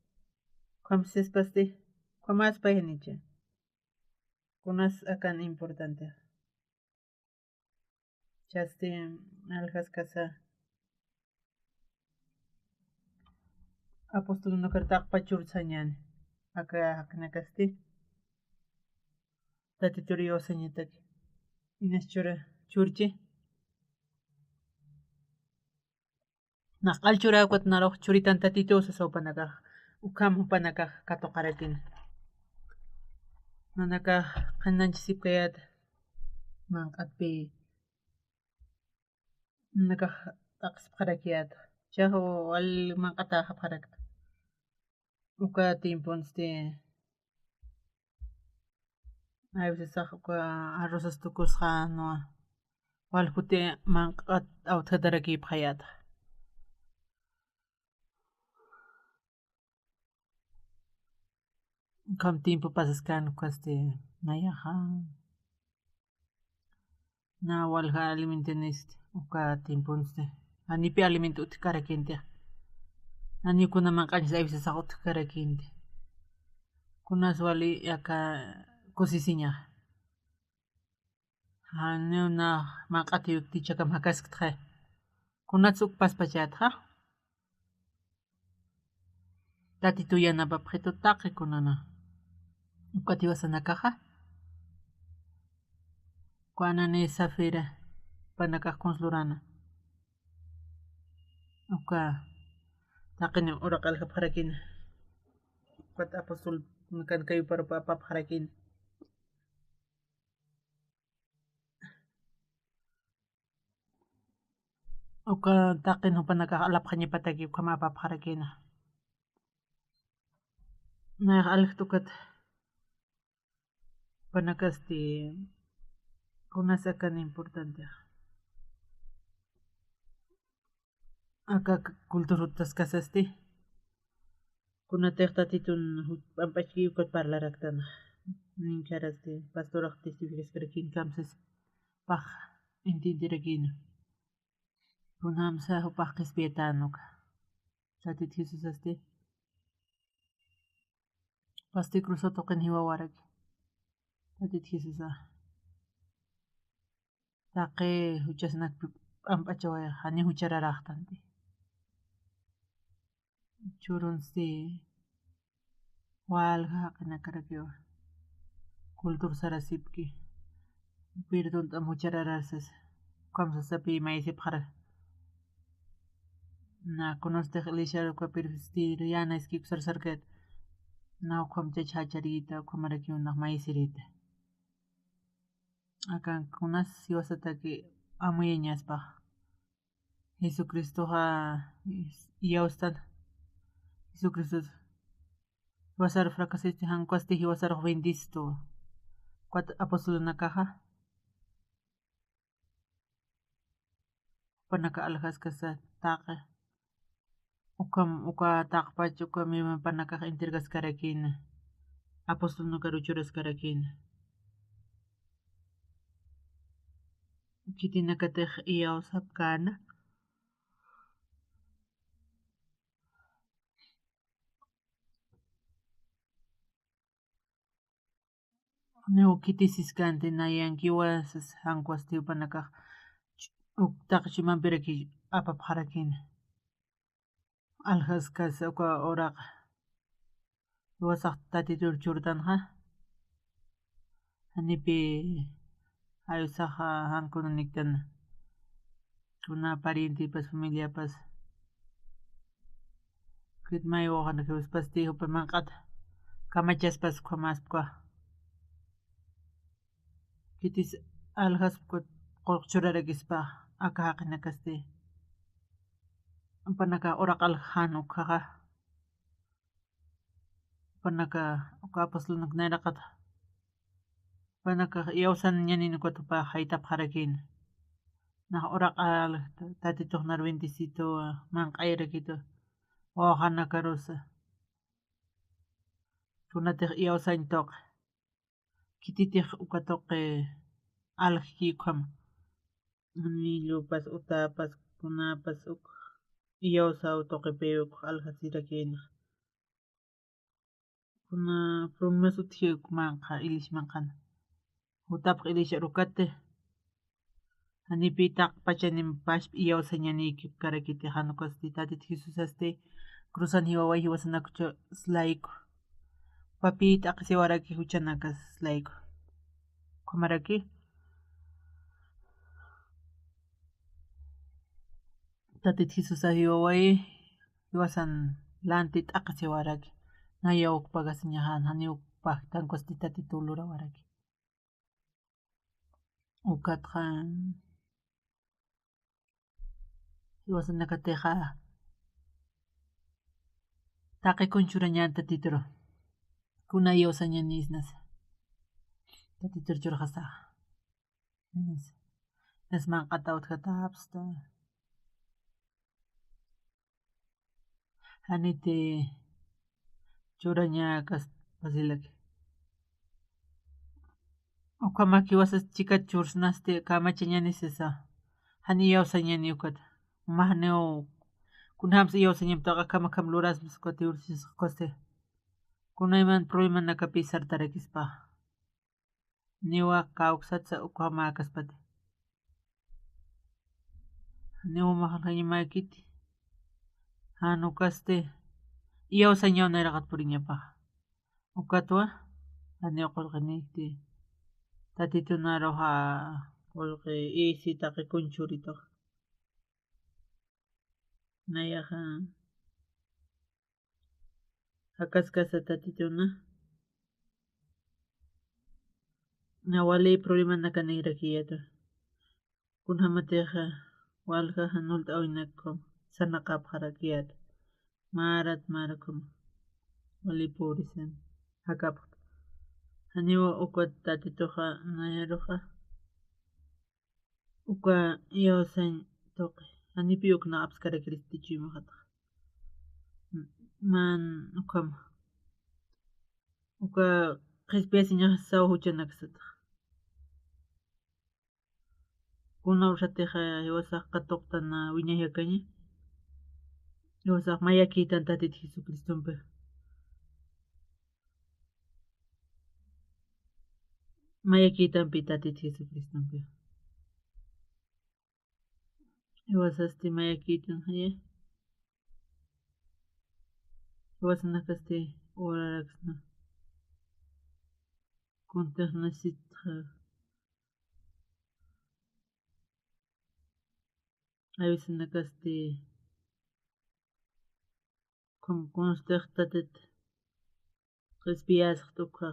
Ukham sispasti, ukhamäspa janicha. Kunas akan importante. Chasti aljaskasa apostolunakar taqpach chursañäni. Aka jaqinakasti Tatitur iyawsañataki. Inas chura churchi. Nax q'al chura ukat narux churitan Tatitu sasa jupanakax. Ukham jupanakax katuqarakïna. Nanakax qhanañchisipkayäta. Manq'atpï. Nanakax t'aqsipxarakïta. Chax wal manq'atäxapxarakta. Uka tiemponsti, a veces uka arrozas tukusxänwa, wal juti manq'at awtjatarakïpxayäta. Ukham tiempo pasaskän ukasti nayaxa. Na walja alimento nisti, uka tiemponsti. Janipï alimento utjkarakïnti. Janiw kuna manq'añsa a veces utjkarakïnti. Kunas wali aka kusisiñaxa. Janiw na manq'atiw uktichakam jakaskta. Kunats uk paspachätxa. Tatitu yanapapxitu taqi kunana. Ukat jiwasanakaxa. Uka Anani Safira jupanakax kuns lurana. Uka taqin uraq aljapxarakïna. Ukat apostol nakan kayuparupa apapxarakïna. Uka taqin jupanakax alapxañapataki ukham apapxarakïna. Nayax aljt ukat jupanakasti kunas akan importante. Aka cultura utjaskasasti. Kunatix Tatitun p'amp'achki ukat parlaraktana. Ninkarasti, pastorax testificaskarakïn kamsis pax entienderakïna. Kunjamsa jupax qhispiyatän uka. Tatit Jesusasti. Pasti cruzat tuqin jiwawaraki. Tatit Jesusa. Taqi juchasnak p'amp'achaway, jani juchararäxtanti. Churunsti walja jaqinakarakiwa. Cultur sarasipki. Perdón t'am juchararasas. Ukham sasapi maysipxara. Na kunastix iglesiar uka perfestir yana iski uksar sarkat. Na ukham chach jacharita, ukhamarakiw nax maysirita. Akan kunas jiwasataki amuyañaspax. Jesucristoxa iyawstan. Jesucristo jiwasar fracasisti, jan ukwasti jiwasarux bendicistu. Ukat apostolunakaxa. Jupanaka aljaskasa taqi. Ukham, uka taqpach, uka mimanpanakax entregaskarakïna. Apostolnakar uchuraskarakïna. Khitinakatix iyawsapkäna. Niw khitisiskanti nayankiwa sas, jan ukwasti jupanakax uk taqi chumampiraki apapxarakïna. Aljaskasa uka uraqa. Jiwasax Tatitur churtanxa. Janipi ayusaxa jan kuna niktan. Kuna parientepas, familiapas. Khit may wawqanakaspasti jupa manq'at kamachaspas ukhamäspkwa. Khitis aljaspkwa qullq churarakispa aka jaqinakasti. Jupanaka uraq aljan ukhaxa. Jupanaka uka apostolnak nayraqat. Jupanakax iyawsañanin ukat jupa jaytapxarakïna. Nax uraq al Tatitux nar bendicituwa, manq'ayarakitu. Wawqanakarusa. Kunatix iyawsañ tuqi. Khititix uka tuqi aljki ukham. Anillupas, utapas, kunapas uk iyawsaw tuqipi uk aljasirakïna. Kuna problemas utji uk manqha, ilis manqhan. Jutapx ilis arukati. Janipi taqpachanim pasp iyawsañanïkipkarakiti, jan ukwasti Tatit Jesusasti cruzan jiwaway jiwasanakchu slayku. Papi t'aqhisiwaraki juchanakas slayku. Ukhamaraki Tatit Jesusa jiwaway jiwasan lanti t'aqhisiwaraki. Nayaw uk pagasiñaxan, janiw uk pagtan ukwasti Tatitu lurawaraki. Ukatxa jiwasanakatixa taqi kun churañän Tatituru. Kuna iyawsañäni sasa. Tatitur churxasaxa. Nas manq'ataw utjatapsta. Janiti churañäkaspasilaki. Ukhamak jiwasas chikat chursnasti kamachañäni sasa. Jan iyawsañäni ukat. Mä janiw kunjams iyawsañamp tuq akhamakham lurasmas ukat iwrsis ukwasti. Kunayman problemanakapi sartarakispa. Niwa kawksatsa ukhamäkaspati. Niwa maxaljañamäkiti. Jan ukasti iyawsañaw nayraqat puriñapaxa. Ukatwa janiw qullqinïkti. Tatitunaruxa qullqi isi taqi kun churituxa. Nayaxa jakaskasa Tatituna. Na wali problemanaka niyrakiyäta. Kunjamatixa walja jan ult'äwinak ukham sarnaqapxarakiyäta. Marat mara ukham wali purisan jakapxta. Janiw uka Tatituxa nayaruxa uka iyawsañ tuqi. Janipi uk nax apskarakiristi chuymaxatxa. Mä ukhama. Uka qhispiyasiñasaw juchanakasatxa. Kuna ursatixa jiwasax katuqtan wiñay jakaña. Jiwasax mayakïtan Tatit Jesucristompi. Mayakïtampi Tatit Jesucristompi. Jiwasasti mayakïtan jaya. Jiwasanakasti oraraksna. Kuntix necesitxa. Avisanakasti. Kun, kunstix Tatit qhispiyasxt ukxa.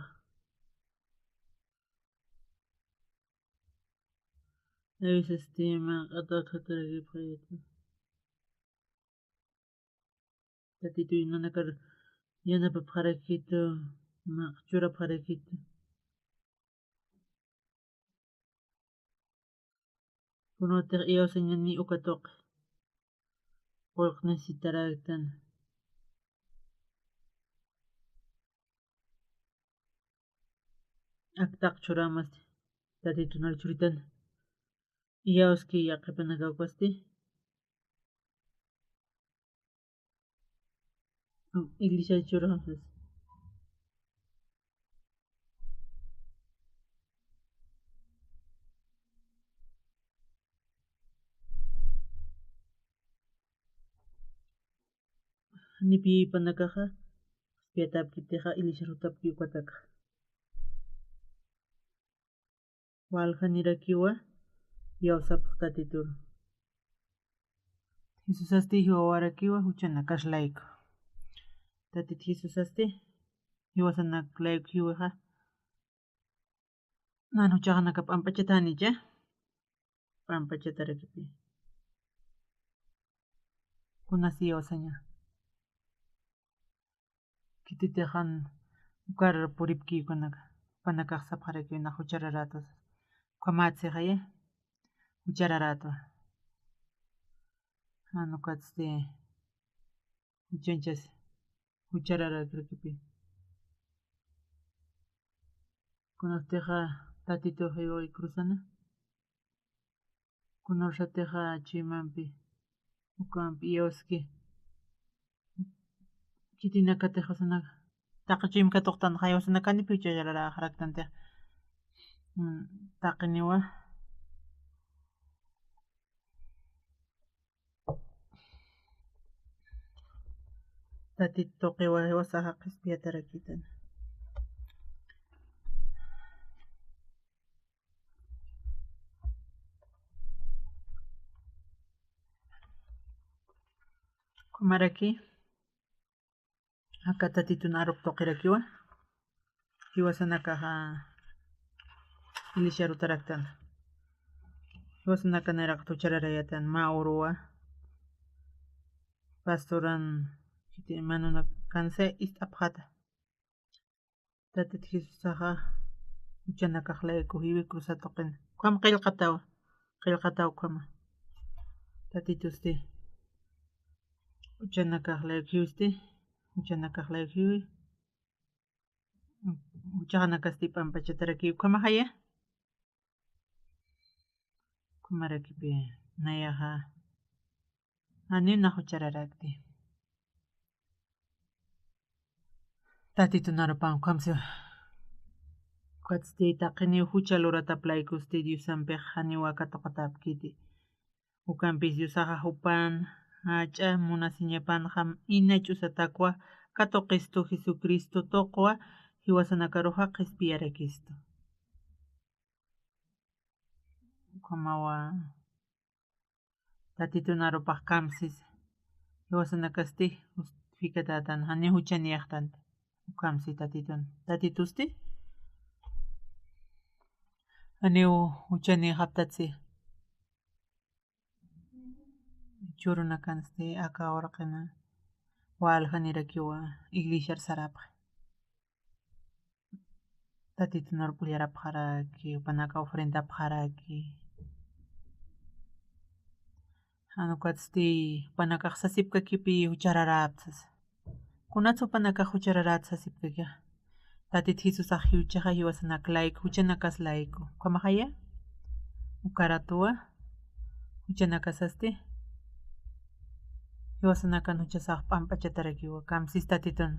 Avisasti manq'at utjatarakipxayäta. Tatitu nanakar yanapapxarakitu, manq'a churapxarakitu. Kunutix iyawsañani uka tuqi. Qullq necesitaraktan. Aktaq churamasti. Tatitunar churitan. Iyawski yaqhipanakawkasti. Iglesia churxasas. Nipipanakaxa, qhispiyatapkitixa, iglesiar jutapki ukataka. Waljanirakiwa, iyawsapx Tatitur. Jesusasti jiwawarakiwa, juchanakas layku. Tatit Jesusasti, jiwasanak layku jiwixa. Nan juchaxanaka p'amp'achatanicha. P'amp'achatarakipi. Kunasi iyawsaña. Khititix jan ukar puripki ukanaka. Jupanakax sapxaraki nax juchararätwa. Ukhamätsixaya. Juchararätwa. Jan ukatsti. Juchanchas. Juchararakirakipi. Kunatixa Tatitux jiway cruzana. Kunasatixa chuymampi. Ukampi iyawski. Khitinakatix jiwasanaka. Taqi chuyma katuqtanxa jiwasanakanipi juchararäxaraktantix. Mm, taqiniwa. Tatit tuqiwa jiwasaxa qhispiyatarakitana. Ukhamaraki. Aka Tatitun arup tuqirakiwa. Jiwasanakaxa iglesiar jutaraktan. Jiwasanaka nayraqat juchararayätan mä uruwa. Pastoran, khiti manunakansa ist'apxäta. Tatit Jesusaxa juchanakax layku jiwi cruzat tuqin. Ukham qillqatawa. Qillqataw ukhama. Tatitusti. Juchanakax layku jiwisti. Juchanakax layku jiwi. Juchaxanakasti p'amp'achataraki ukhamaxaya. Ukhamarakipi nayaxa. Janiw nax juchararakti. Tatitun arupan ukhamsi. Ukatsti taqiniw jucha luratap laykusti Diosampix janiw aka tuqatäpkiti. Ukampis Diosaxa jupan jach'a munasiñapanxa ina ch'usatakwa katuqistu Jesucristo tuqwa jiwasanakaruxa qhispiyarakistu. Ukhamawa. Tatitun arupax kamsis. Jiwasanakasti justificatätan janiw juchanïxtanta. Ukamsi Tatitun. Tatitusti. Janiw juchanïxaptatsi. Churunakansti aka urqina waljanirakiwa iglesiar sarapxi. Tatitun arup ullarapxaraki, jupanaka ofrendapxaraki. Jan ukatsti jupanakax sasipkakipi juchararäpta sasa. Kunats jupanakax juchararäta sasipkakixa. Tatit Jesusax jiwchixa jiwasanak layku, juchanakas layku. Ukhamaxaya. Ukaratuwa. Juchanakasasti. Jiwasanakan juchasax p'amp'achatarakiwa. Kamsis Tatitun.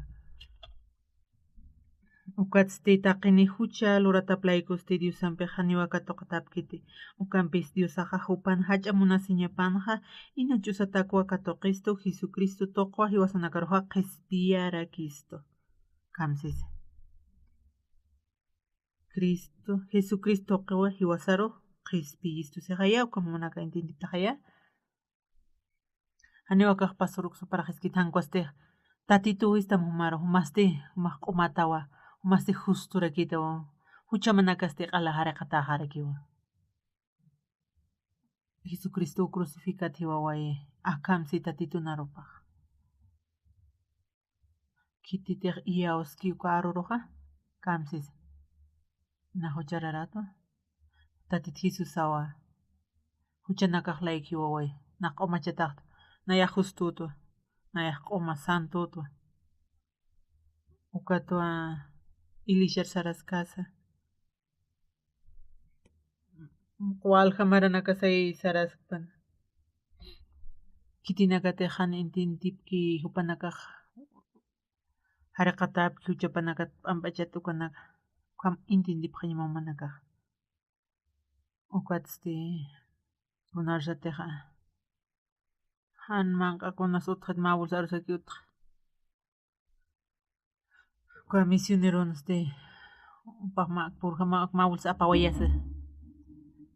Ukatsti taqini jucha luratap laykusti Diosampix janiwa katuqatapkiti. Ukampis Diosaxa jupan jach'a munasiñapanxa, ina ch'usatakwa katuqistu, Jesucristo tuqwa jiwasanakaruxa qhispiyarakistu. Kamsisa. Cristo, Jesucristo tuqiwa jiwasaru qhispiyistu. Sixaya, uka jumanaka entiendiptaxaya. Janiwa kax pastor uksa paraxiskit, jan ukasti Tatitu wistam jumaru, jumasti, jumax q'umatawa, jumasti justurakitawa, juchamanakasti q'ala jariqatäxarakiwa. Jesucristo crucificat jiwawayi, akham si Tatitunarupxa. Khititix iyawski uka aruruxa, kamsisa. Na juchararatwa. Tatit Jesusawa. Juchanakax layki jiwawayi. Nax q'umachataxtwa. Nayax justutwa. Nayax q'uma santutwa. Ukatwa ilishar saraskasa. Walja maranakasay saraskpan. Khitinakatix jan entiendipki jupanakax jariqatäpki juchapanakat p'amp'achat ukanaka. Ukham entiendipxañama jumanakax. Ukatsti kunarsatixa jan manq'akunas utjat mä bolsa arusaki utja. Uka misioneronsti, upax mä, purja mä, mä bolsa apawayasa.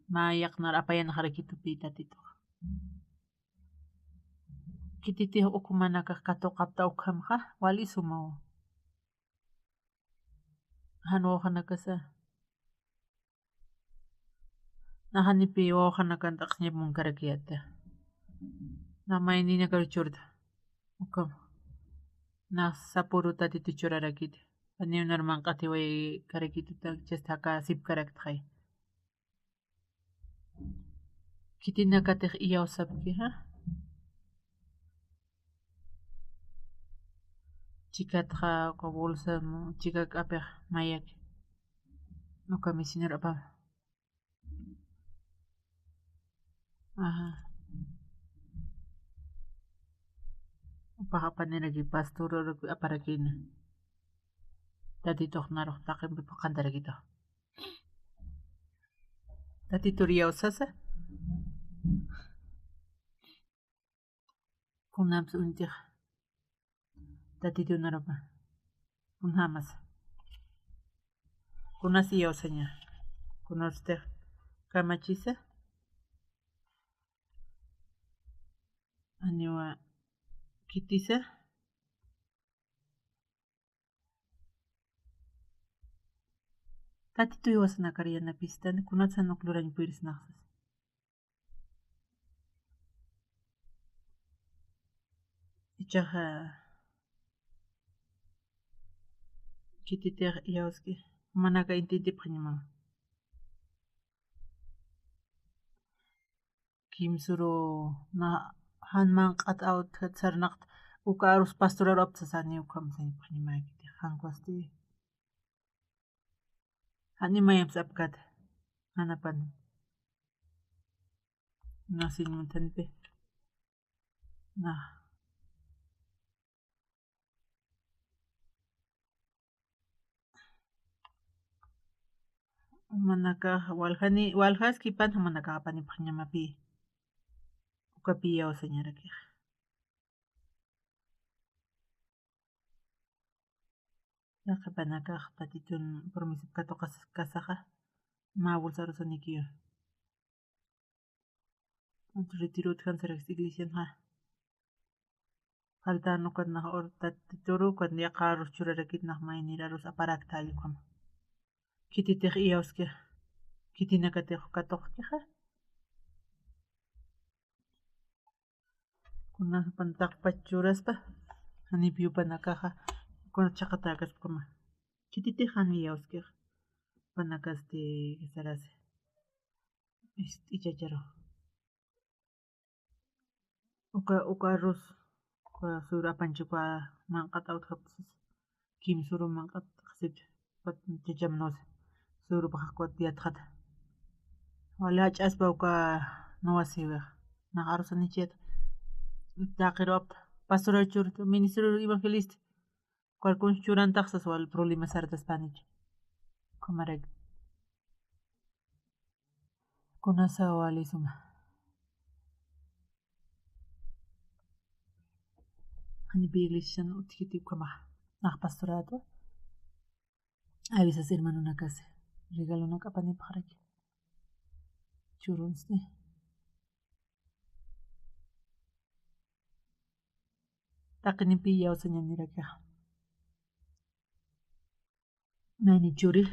Mä yaqnar apayanxarakitupi Tatitux. Khititix ukhumanakax katuqapta ukhamxa, wali sumawa. Jan wawqanakasa. Nax janipi wawqanakan t'aqsiñap munkarakiyäta. Nax mayninakaru churta. Ukham. Nax sapüru Tatitu churarakita. Janiw nar manq'atiwaykarakituta, chasta jaka sipkaraktxay. Khitinakatix iyawsapki, ¿ja? Chikatxa uka bolsa, chika k'apix mayaki. Uka misionero apa. Ajá. Upax apaniraki pastor aparakina. Tatitux narux taqimpi phuqhantarakitux. Tatitur iyawsasa. Kunapis uñt'ixa. Tatitunarupa. Kunjämasa. Kunas iyawsaña. Kunarstix kamachisa. Janiwa khitisa. Tatitu jiwasanakar yanapistani, kunatsa jan uk lurañ purisnaxsas. Ichaxa, khititix iyawski, jumanaka entiendipxañamawa. Kimsüru na jan manq'at awtjat sarnaqta, uka arus pastoraru aptasani, ukham sañapxañamäkiti, jan ukasti. Jani mayamps apkata, jan apan. Nax siñ muntanpi. Nax. Jumanakax waljani, waljaskipan jumanakax apanipxañamapï. Ukapi iyawsañarakix. Yaqhipanakax Tatitun promesap katuqaskasaxa, mä bolsa arusanikiwa. Retirot jan sarakis iglesianxa. Faltan ukat nax ur Tatituru, ukat yaqha arus churarakit nax maynir arus aparakta allqukhama. Khititix iyawskixa. Khitinakatix katuqkixa. Kuna jupan taqpach churaspa, janipi jupanakaxa, kuna chhaqatäkaspkama. Khititix jan iyawskixa. Jupanakasti sarasi. Ist'ichacharu. Uka, uka arus, uka suru apanchi uka manq'at awtjapxsas. Kimsüru manq'at qhasipchi, ukat chachamnusa. Surupax ukat yatxata. Wali jach'aspa uka nuwasiwix. Nax arusanichiyät. Taqiru apta. Pastor churta, ministerio evangelista. Ukarkun churantax sas wal problema sartaspanicha. Ukhamaraki. Kunasa wali suma. Janipi iglesian utjiti ukhamaxa. Nax pastorado. A veces hermanonakasi regalonak apanipxaraki. Churunsti. Taqinipi iyawsañanirakixa. Nani churi.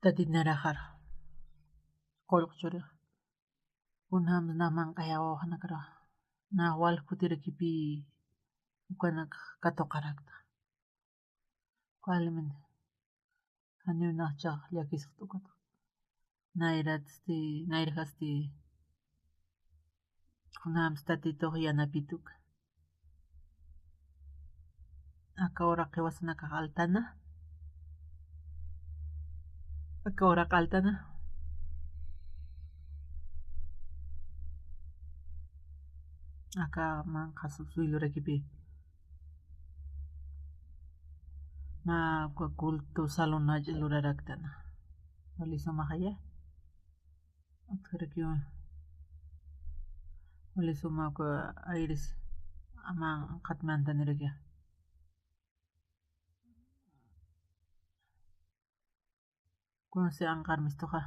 Tatit naraxar. Qullq churix. Kunjams nax manq'ayawaw janakarux. Nax wal jutirakipi ukanak katuqarakta. Ukalimina. Janiw naxchax llakisxta ukat. Nayratsti, nayrjasti. Kunjams Tatitux yanapituk. Aka uraq jiwasanakax altana. Aka uraq altana. Aka manqha subsueldorakipi. Mä uka culto salón jach'a luraraktana. Wali sumaxaya. Utjarakiwa. Wali suma uka aires aman qhatmantanirakiwa. Kunsi anqar mistuxa.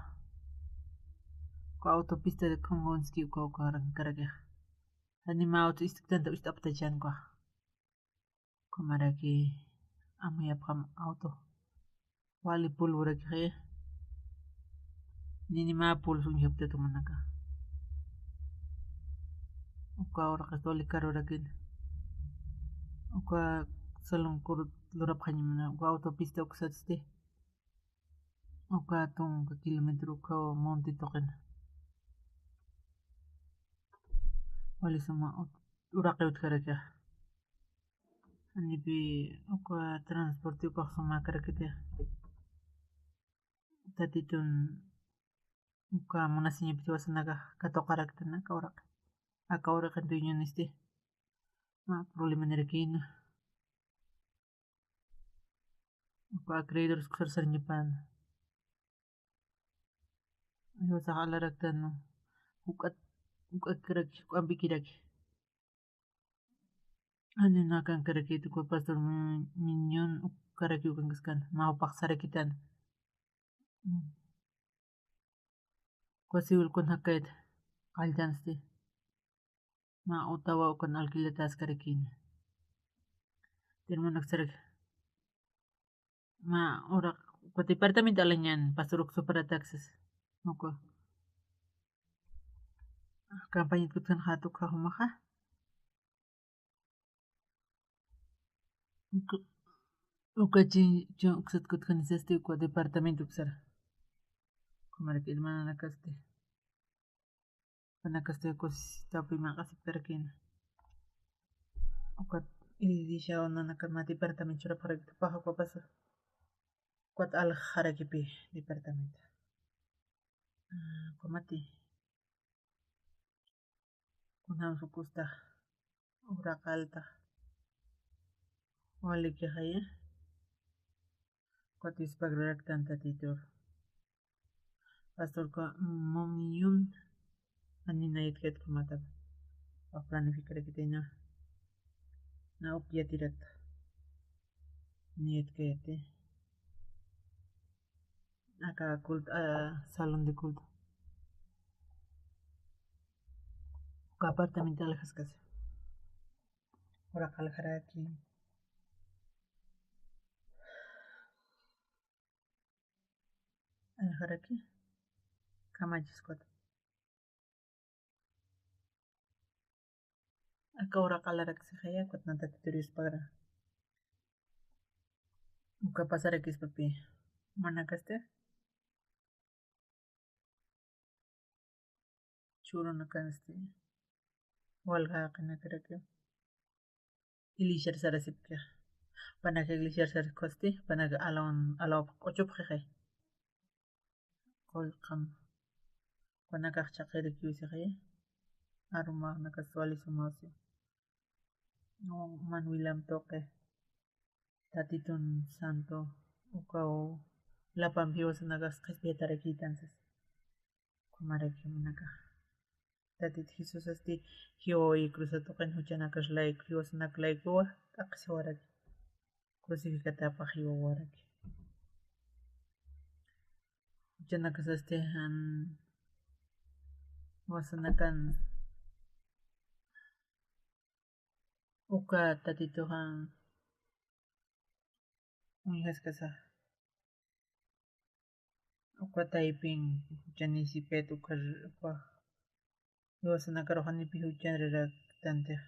Uka autopista de Congonski uka uka rankarakixa. Jani mä auto istiktanta ucht'aptachan ukaxa. Ukhamaraki amuyapxam auto. Wali polvorakixa. Nini mä polvo uñjaptata umanaka. Uka uraqista wali carorakin. Uka salón cur lurapxañamana. Uka autopista uksatsti. Uka tunka kilómetro uka monte tuqina. Wali suma ut-, uraqi utjarakixa. Janipi uka transporte ukax sumäkarakiti. Tatitun uka munasiñapiti jiwasanakax katuqaraktana aka uraqi. Aka uraqin dueñonisti. Mä problemanirakïna. Uka acreedores uksar sarñapäna. Jiwasax alaraktan, juk'at, juk'akiraki, juk'ampikiraki. Janiw nakankarakiti uka pastor mi-, miñon ukarakiw kankaskana, mä jupax sarakitan. Uka civil kun jakayt qalltansti. Mä Ottawa ukan alquilatäskarakïna. Termonaksaraki. Mä uraq uka departamento alañan pastor uksa para taxes. Uka campañat kutkan jatuq jumaxa. Uka, uka chi, chi uksat kutkanisasti uka departamento uksara. Ukhamaraki hermananakasti. Panakasti uka sitapi manq'asipkarakïna. Ukat iglesiaw nanakar mä departamento churapxarakitupaxa uka pasa. Ukat aljarakipi departamento. Ah, ukamati. Kunjams ukustax uraq altax. Walikixaya. Ukat yuspagraraktan Tatitur. Pastor uka mumiyun. Jani nayatkayat ukhamatak. Wal planificarakitayna. Na uk yatirakta. Nayatkayati. Aka culto, ah, salón de culto. Uka apartamento aljaskasa. Uraq aljaraki. Aljaraki. Kamachis ukat. Aka uraq alarak sixaya, ukat Tatitur yuspagra. Uka pasarakispapi. Manakasti. Churunakansti. Walja jaqinakaraki. Iglesiar sarasipki. Panaka iglesiar sarasipkasti, panaka alawan, alaw q'uchupxixay. Qullqam. Panakax chaqirikiw sixay. Arumaxnakas wali sumawsi. Manuelam tuqi. Tatitun santo ukaw lapampi jiwasanakax qhispiyatarakïtan sas. Ukhamaraki munakax. Tatit Jesusasti jiwawayi cruza tuqin juchanakax layku, jiwasanak laykuwa t'aqhisiwaraki. Crucificatapax jiwawaraki. Juchanakasasti jan jiwasanakan uka Tatituxa uñjaskasa. Uka taypin juchanisipit uka, uka jiwasanakaruxanipi juchararaktantix.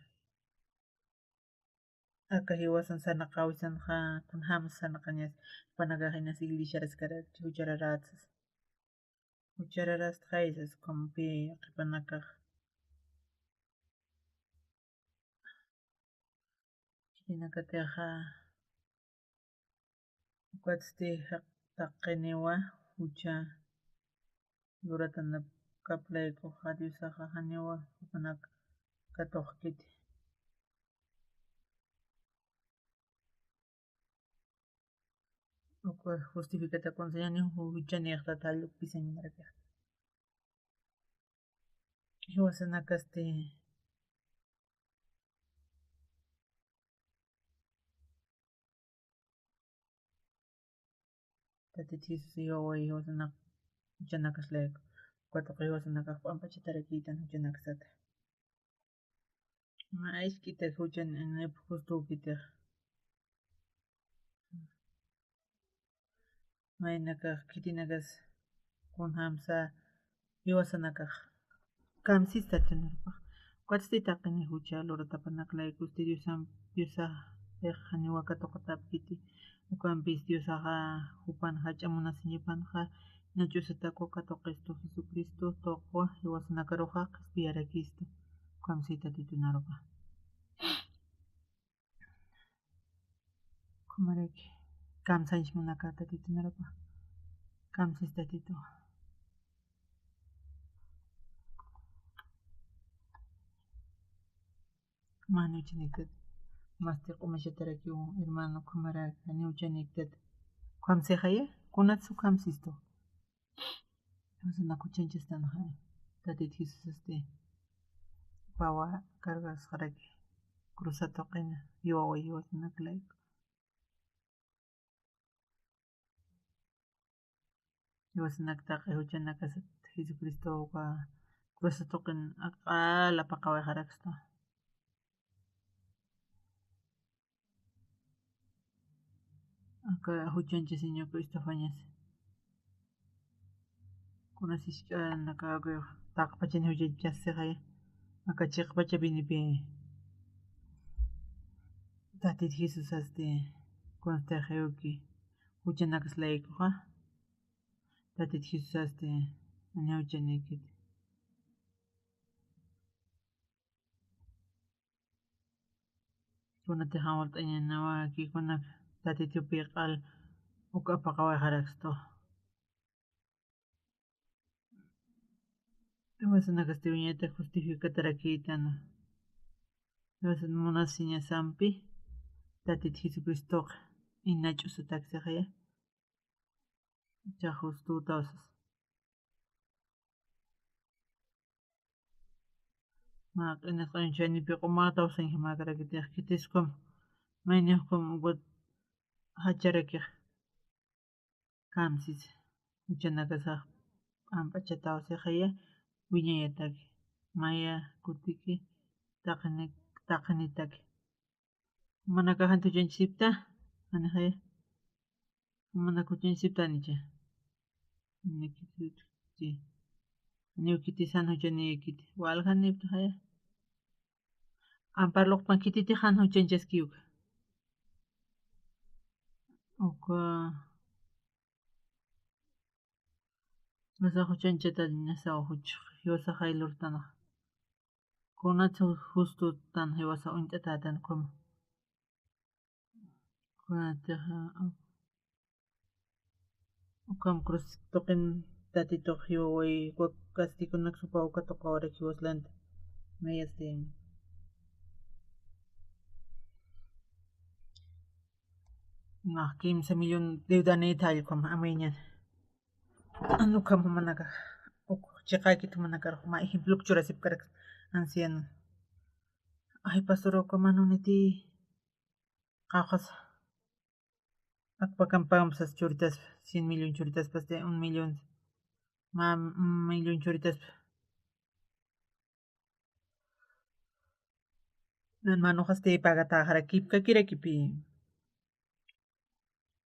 Aka jiwasan sarnaqawisanxa, kunjämsa sarnaqañas, jupanakax inas iglesiaraskarakchi juchararätsas. Juchararastxay sas, ukhamapi qhipanakax. Khitinakatixa, ukatsti taqiniwa jucha luratanakap laykuxa Diosaxa janiwa jupanak katuqkiti. Uka justificata kunsañani juchanïxta tallupisañanarakixa. Jiwasanakasti Tatit Jesús jiwawayi jiwasanak juchanakas layku. Uka tuqi jiwasanakax p'ampachatarakïtan juchanakasata. Mä isk'itak juchan inip justükitix. Maynakax khitinakas kunjämsa jiwasanakax kamsista Tatitunarupax. Ukatsti taqini jucha luratapanak laykusti Diosan, Diosax janiwa katuqatapkiti. Ukampis Diosaxa jupan jach'a munasiñapanxa, inach'usatakwa katuqistu Jesucristo tuqwa jiwasanakaruxa qhispiyarakistu. Kamsista Tatitunarupax. Ukhamaraki kamsañs munaka Tatitunarupax. Kamsis Tatitu. Mä janiwchaniktat. Masti q'umachatarakiw hermano, ukhamaraki janiwchaniktat. Kamsixaya, kunatsu kamsistu. Jiwasanak juchanchastanxa, Tatit Jesusasti pawa cargasxaraki cruza tuqina, jiwawayi jiwasanak layku. Jiwasanak taqi juchanakasat Jesucristo uka cruza tuqin aq'al apaqawayxarakstu. Aka juchanchasiñaku estafañas. Kunas jisk'anaka taqpachani juchanchasixaya. Aka chiqpachapinipi Tatit Jesusasti kunastix jiwki juchanakas laykuxa. Tatit Jesusasti, janiw juchanikiti. Kunatix walt'añanawaki, kunak Tatitupi aq'al uk apaqawayxarakstu. Jiwasanakasti wiñayta justificatarakïtana. Jiwasan munasiñasampi Tatit Jesucristox inach'usataksixaya. Jichhax justütaw sas. Mä q'inis q'añuchanipi q'umätaw sañjamarakitix, khitis ukham, mayni ukham ukat jacharakix. Kamsis juchanakasax p'amp'achataw sixaya, wiñayataki, maya kutiki taqini, taqinitaki. Jumanakax jan juchañchasipta, janixaya. Jumanak juchañchasipta, janicha. Janiw khitis jan juchanïkiti. Waljanipta jaya. Ampar luqpan khititix jan juchañchaski uka. Uka. Jiwasax juchañchatañasaw, jiwasaxay lurtanxa. Kunatsa justutan jiwasax uñt'atätan ukhama. Kunatixa, ukham cruz tuqin Tatitux jiwawayi, uka kastikunak supa uka tuqawarak jiwas lanta. Mayasti. Nax kimsa millón deudanïta allqum amuyñan. Anukam jumanaka uk chiqäkit jumanakar juma ejemplok churasipkarak anciano. Ay, pastor, ukamanuniti qawqhasa. Akpakam pagamsas churitaspa, cien millón churitaspas de un millón, ma un millón churitaspa. Nan manuxasti pagataxarakipkakirakipi.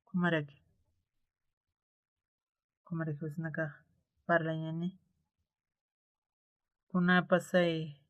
Kumaraki. Kumaraki usnakax parlañani. Kunapasay